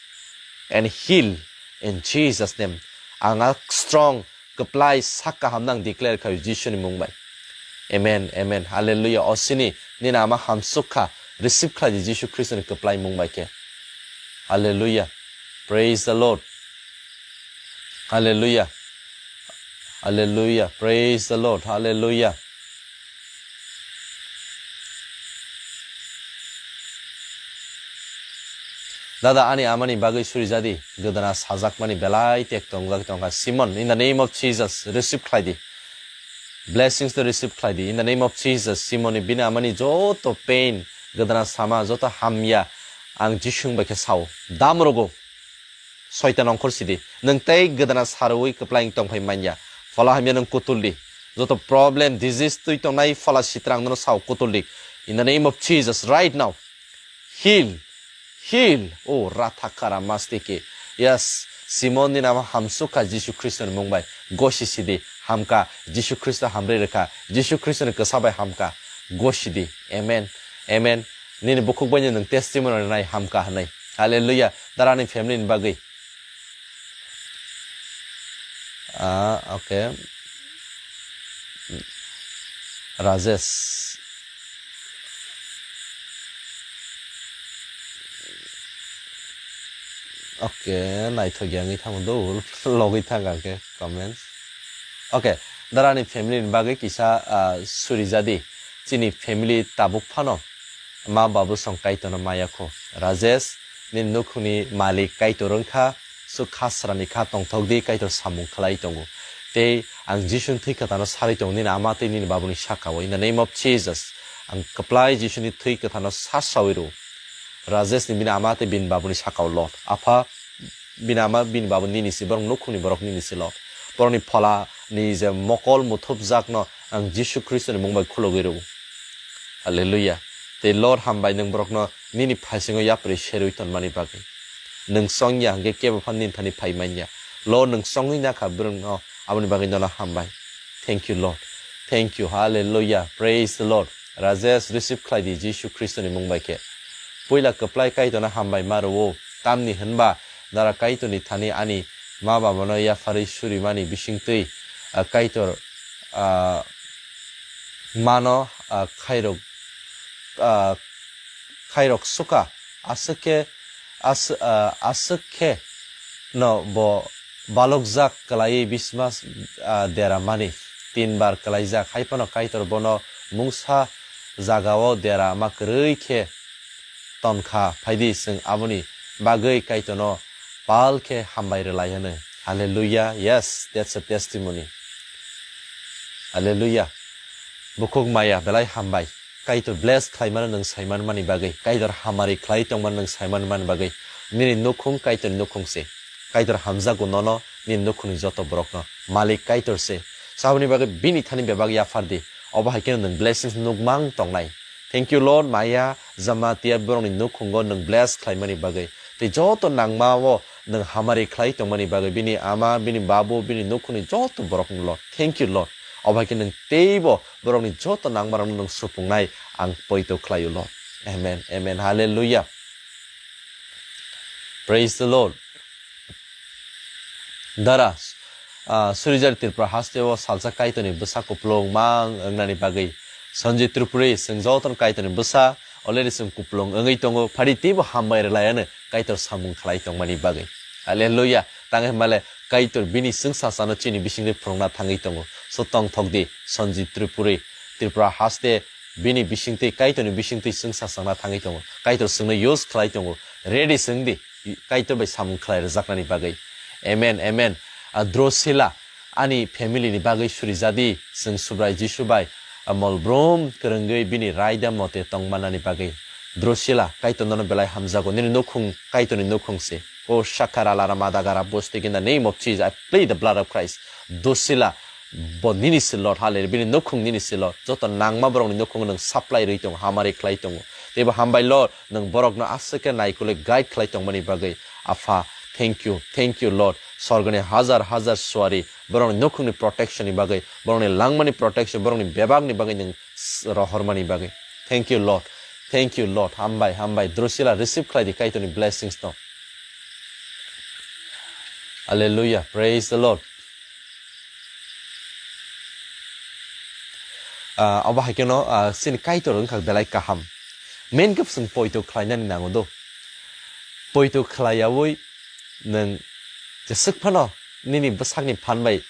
And heal in Jesus' name. Ang a strong, kwplai, sak kaham nang declare khayo Jisuni mung bai. Amen, amen. Hallelujah. Osini, nini ama hamsuk kha, receive khlai di Jisu Khristoni kwplai mung bai khe. Hallelujah. Praise the Lord. Hallelujah. Hallelujah. Praise the Lord. Hallelujah. Dada, ani amani bagwi suri jadi, gwdana sajakmani belai tek tongjak tongkha. Simon, in the name of Jesus, receive khlai di. Blessings to receive khlai di. In the name of Jesus, Simon ni bini amani joto pain, gwdana sama, joto hamya, ang Jisung bai khe sao. Dam rogo. Soitan ongkhor sidi. Nwng tei gwdana sarwi kwplai wng tongphai manya. Phola hamya nwng kutul di. Joto problem, disease twi tongnai phola sitrang nono sao kutul di. In the name of Jesus, right now. Heal. Heal. O ratha kara mastike. Yes. Simon ni nama hamsukha Jisu Khristo ni mung bai. Gosi sidi. Hamka. Jisu Khristo hamri rekha. Jisu Khristo ni kwsa bai hamka. Gosi di. Amen. Amen. Nini bukhuk bai nwng testimony nai hamka hwnwi. Hallelujah. Dara ni family ni bagwi. Ah, okay. Rajesh. Okay, naithok ya wngwi thango do, logwi thang ang khe comments. Okay, dara ni family ni bagwi kisa, ah, suri jadi. Chini family tabuk phano ma babu song Kaitorno maya kho. Rajesh, nini nukhungni malik Kaitor wngkha, suk kha srani kha tongthok di, Kaitor samung khlai tongo. Tei ang Jisuni thwi kwthano sarwi tongo, nini ama tei nini babuni saka o. In the name of Jesus, ang kwplai Jisuni thwi kwthano sasawi rw. Rajesh ni bini ama tei bini babuni saka o, Lord. Apha, bini ama, bini babu nini si, borok nukhungni borok nini si, Lord. Borokni phola ni je mokol muthupjakno ang Jisu Khristoni mung bai khulugwi rw. Hallelujah. Tei Lord, hambai nwng borokno nini phaisingo yapri serwi tonmani bagwi. Nwng chongya hwnkhe kebo phan nini thani phai manya. Lord, nwng chongwi nakha borokno, aboni bagwi nono hambai. Thank you, Lord. Thank you. Hallelujah. Praise the Lord. Rajesh, receive khlai di Jisu Khristoni mung bai khe. Puila kwplai Kaitorno hambai ma rwo, tamni hwnba dara Kaitorni thani ani ma babano yapharwi surimani bisingtwi, ah, Kaitor, ah, mano, ah, khairok, ah, khairok suka, aswk khe, as-, ah, aswk khe no bo balokjak kwlaiwi bismas, ah, dera mani. Tin bar kwlaijak, hai phano Kaitor bono mungsa jagao dera ma kwrwi khe tonkha. Phaidi, chwng aboni bagwi Kaitorno pal khe hambai rwlai hwno. Hallelujah. Yes, that's a testimony. Hallelujah. Bukhuk maya belai hambai. Kaitor bless khlaimano nwng saiman mani bagwi, Kaitor hamari khlai tongmano nwng saiman mani bagwi, nini nukhung Kaitorni nukhung se. Kaitor hamjago nono, nini nukhungni joto borokno. Malik Kaitor se. Saboni bagwi bini thani bebak yaphar di. Obo hai kheno nwng blessings nukmang tongnai. Thank you, Lord, maya, jamatia borokni nukhungo nwng bless khlaimani bagwi. Tei joto nangmao nwng hamari khlai tongmani bagwi, bini ama, bini babu, bini nukhungni joto borokno, Lord. Thank you, Lord. Obo hai khe nwng teibo borokni joto nangmarokno nwng supungnai ang poito khlaio, Lord. Amen, amen, hallelujah. Praise the Lord. Dara, ah, Surijar Tripura haste o salsa Kaitorni bwsa kupulung mang wngnani bagwi Sanjit Tripuri, chwng jotono Kaitorni bwsa already chwng kupulung wngwi tongo, phadi teibo hambai rwlaiano Kaitor samung khlai tongmani bagwi. Hallelujah. Tang hwnmale Kaitor bini chwngsasano chini bisingtwi phwrwngna thangwi tongo. So tongthok di, Sanjit Tripuri, Tripura haste bini bisingtwi, Kaitorni bisingtwi chwngsasana thangwi tongo. Kaitor chwngno use khlai tongo. Ready chwng di, Kaitor bai samung khlai rwjaknani bagwi. Amen, amen. Ah, Drosila, ani family ni bagwi suri jadi, chwng Subrai Jisu bai, ah, mol brum kwrwngwi bini raida mote tongmanani bagwi. Drosila, Kaitor nono belai hamjago, nini nukhung Kaitorni nukhung se. O Shakara Lara Madagara Bostik, in the name of Jesus, I plead the blood of Christ. Drosila, bo nini se Lord, hallelujah, bini nukhung nini se Lord. Joto nangma borokni nukhung nwng supply rwi tongo, hamari khlai tongo. Teibo hambai Lord, nwng borokno aswk khe naikolwi guide khlai tongmani bagwi. Apha, thank you, thank you Lord. Sorgoni hajar hajar suari borokni nukhungni protection ni bagwi, borokni langmani protection, borokni bebakni bagwi nwng s-, rohormani bagwi. Thank you Lord. Thank you Lord. Hambai, hambai. Drusila receive khlai di Kaitorni blessings no. Hallelujah. Praise the Lord. Ah, obo hai kheno, ah, chini Kaitor wngkha belai kaham. Main khe chwng poito khlainani nango do. Poito khlaiyaui nwng jeswk phano nini bwsakni phan bai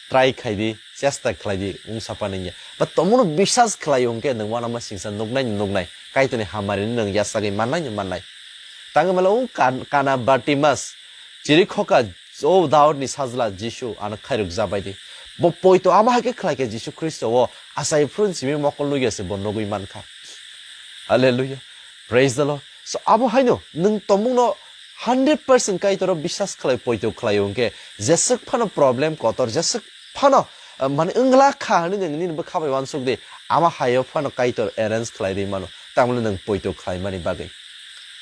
try khai di, chesta khlai di, wngsa phano wngya. Ba tomono biswas khlai hwnkhe nwng uanama singsa nuknai ni nuknai, Kaitorni hamari ni nwng yachagwi mannai ni mannai. Tangwi mala o kan-, kana Bartimas, chiri khoka, o Daudni sajla Jisu ano khairok jabai di. Bo poito amo hai khe khlai khe Jisu Khristo o achai phuru simi mokol nugya se bo nugwi mankha. Hallelujah. Praise the Lord. So abo haino nwng tomungno hundred percent Kaitoro biswas khlai poito khlai hwnkhe jeswk phano problem kotor, jeswk phano, uh, mane wngla kha hwnwi nwng nini bwkha bai uansuk di, ama haio phano Kaitor arrange khlai ri mano, tamni nwng poito khlai mani bagwi.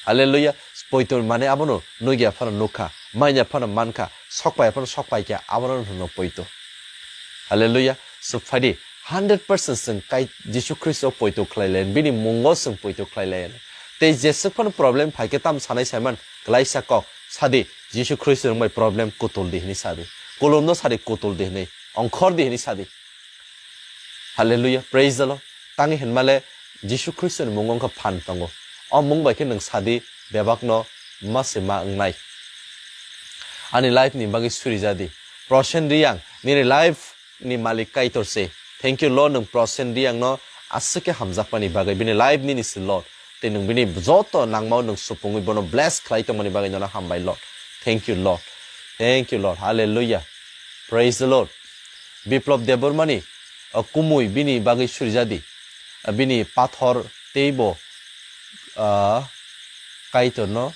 Hallelujah. Poito mane abono nugya phano nukha, manya phano mankha, sokpai phano sokpai kha, abono hwno poito. Hallelujah. So phaidi, hundred percent chwng Kai-, Jisu Khristo poito khlai lai, bini mungo chwng poito khlai lai. Tei jeswk phano problem phai khe tam sanai saiman, klaisa kok, sadi, Jisu Khristo nwng bai problem kutul di hwnwi sadi. Kulumno sadi kutul di hwnwi, ongkhor di hwnwi sadi. Hallelujah, praise the Lord. Tangwi hinmale Jisu Khristo ni mungo wngkha phan tongo. O mung bai khe nwng sadi bebakno ma se ma wngnai. Ani life ni bagwi suri jadi. Prosen Riyang, nini life ni malik Kaitor se. Thank you Lord, nwng Prosen Riyang no aswk khe hamjakmani bagwi. Bini life nini se Lord. Tei nwng bini joto nangmao nwng supungwi bono bless khlai tongmani bagwi nono hambai Lord. Thank you Lord. Thank you Lord. Hallelujah. Praise the Lord. Biplop Debbarmani, o, kumui bini bagwi surijadi. O, bini pathor teibo, o, Kaitorno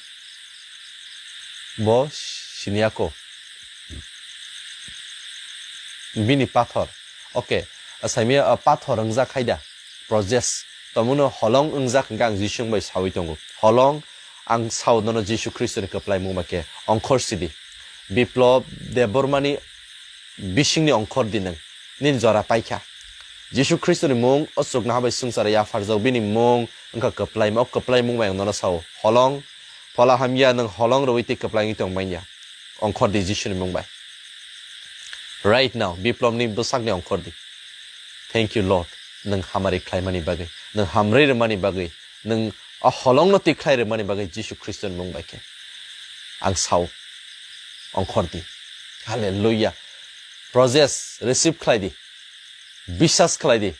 bo siniyako. Bini pathor. Okay. Saimia, o, pathor wngjak hai da. Process. Tomono holong wngjak hwnkhe ang Jisu bai sawi tongo. Holong ang sao nono Jisu Khristoni kwplaimung bai khe ongkhor sidi. Biplop Debbarmani bisingni ongkhor di nwng. Nini jora paikha. Jisu Khristoni mung o chuknoha bai swngcharo yapharjak, bini mung wngkha kwplaima. O kwplaimung bai ang nono sao, holong, phola hamya, nwng holong rwui tei kwplai wngwi tong manya. Ongkhor di Jisuni mung bai. Right now, Biplobni bwsakni ongkhor di. Thank you, Lord. Nwng hamari khlaimani bagwi, nwng hamri rwmani bagwi, nwng o holongno twi khlai rwmani bagwi Jisu Khristoni mung bai khe ang sao, ongkhor di. Hallelujah. Process receive khlai di. Biswas khlai di.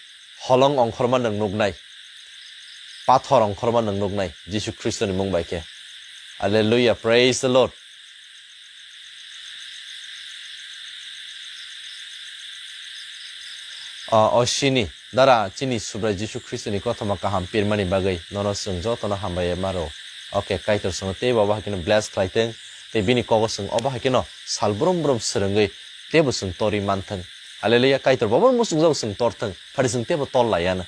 Holong ongkhorma nwng nuknai. Pathor ongkhorma nwng nuknai. Jisu Khristoni mung bai khe. Hallelujah. Praise the Lord. O, o sini, dara, chini Subrai Jisu Khristoni kothoma kaham pirmani bagwi nono chwng jotono hambai ma rwo. Oke, Kaitor chwngno teibo obo hai kheno bless khlai thwng, tei bini kogo chwng obo hai kheno sal brum brum swrwngwi teibo chwng torwi man thwng. Hallelujah, Kaitor bo bono muchungjagwi chwng tor thwng, phari chwng teibo tor lai ya no.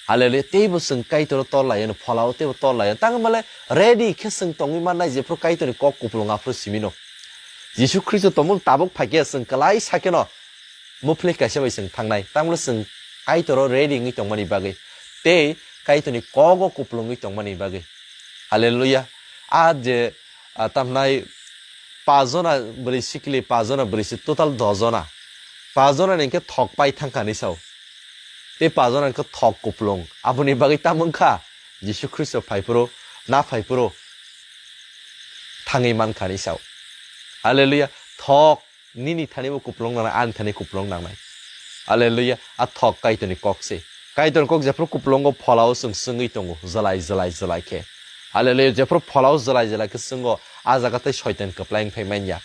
Hallelujah, teibo chwng Kaitor tor lai ya no, pholao teibo tor lai ya no. Tang male ready khe chwng tongwi mannai, jephru Kaitorni kok kupulung aphru simi no. Jisu Khristo tongmung tabuk phai khe chwng kwlai sa kheno muphlik kaisa bai chwng thangnai. Tang male chwng Kaitoro ready wngwi tongmani bagwi tei Kaitorni kogo kupulungwi tongmani bagwi. Hallelujah. A je, a, tamnai pajona bwrwi sikli, pajona bwrwi si, total dojona. Pajonani hwnkhe thok pai thangkha hinwi sao. Tei pajona hwnkhe thok kupulung. Aboni bagwi tamo wngkha? Jisu Khristo phaiphuru, na phaiphuru thangwi mankha hinwi sao. Hallelujah. Thok nini thani bo kupulung nangnai, ani thani kupulung nangnai. Hallelujah. A thok Kaitorni kok se. Kaitorni kok jephru kupulungo pholao chwng swngwi tongo, jwlai, jwlai, jwlai khe. Hallelujah. Jephru pholao jwlai, jwlai khe swngwi, a jaga tei Soitan kwplai wngphai manya.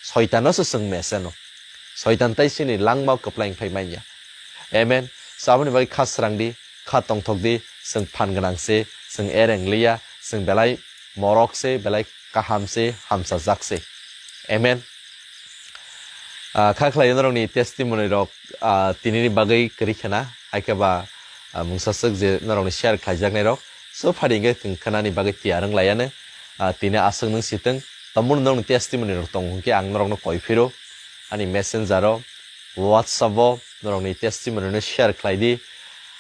Soitanno se chwng meseno. Soitan tei chini langmao kwplai wngphai manya. Amen. Saboni bagwi kha srang di, kha tongthok di, chwng phan gwnang se, chwng ereng liya, chwng belai morok se, belai kaham se, hamsajak se. Amen. Ah, kha khlai norokni testimony rok, ah, tinini bagwi kwrwi khna, hai khe ba, ah, mungsa swk je norokni share khlaijaknai rok. So, phari hwnkhe khwnani bagwi tiyar wng laiya no. Ah, tini aswk nwng sitwng, tamoni norokni testimony rok tongo hwnkhe ang norokno koi phiro, ani messenger o, WhatsApp o norokni testimony no share khlai di.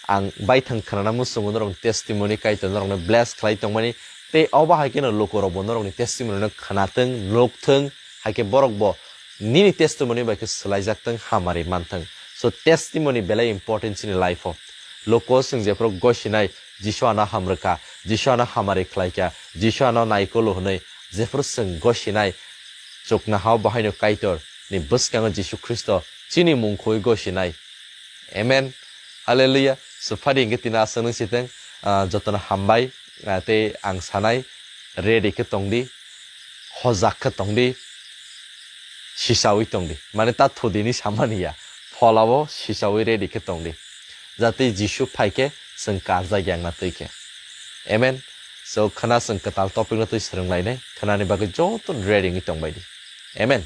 Ang baithang khwnana muchungo norokni testimony, Kaitor norokno bless khlai tongmani. Tei obo hai kheno lukurokbo norokni testimony no khwnathwng, nukthwng, hai khe borokbo nini testimony bai khe swlaijaktwng, hamari manthwng. So, testimony belai important chini life o. Luko chwng jephru gosinai, Jisu ano hamrwkha, Jisu ano hamari khlaikha, Jisu ano naikolo hwnwi jephru chwng gosinai, chuknohao bahaino Kaitor ni bwskango Jisu Khristo chini mung khoi gosinai. Amen. Hallelujah. So, phari hwnkhe tini aswk nwng sitwng, ah, jotono hambai, ah, tei ang sanai, ready khe tong di, hojak khe tong di, sisaui tong di. Mane ta thudini samani ya, pholao sisaui ready khe tong di. Jate Jisu phai khe chwng karjak yangna twi khe. Amen. So, khwna chwng kwtal topic no twi swrwng lainai, khwnani bagwi joto ready wngwi tong bai di. Amen.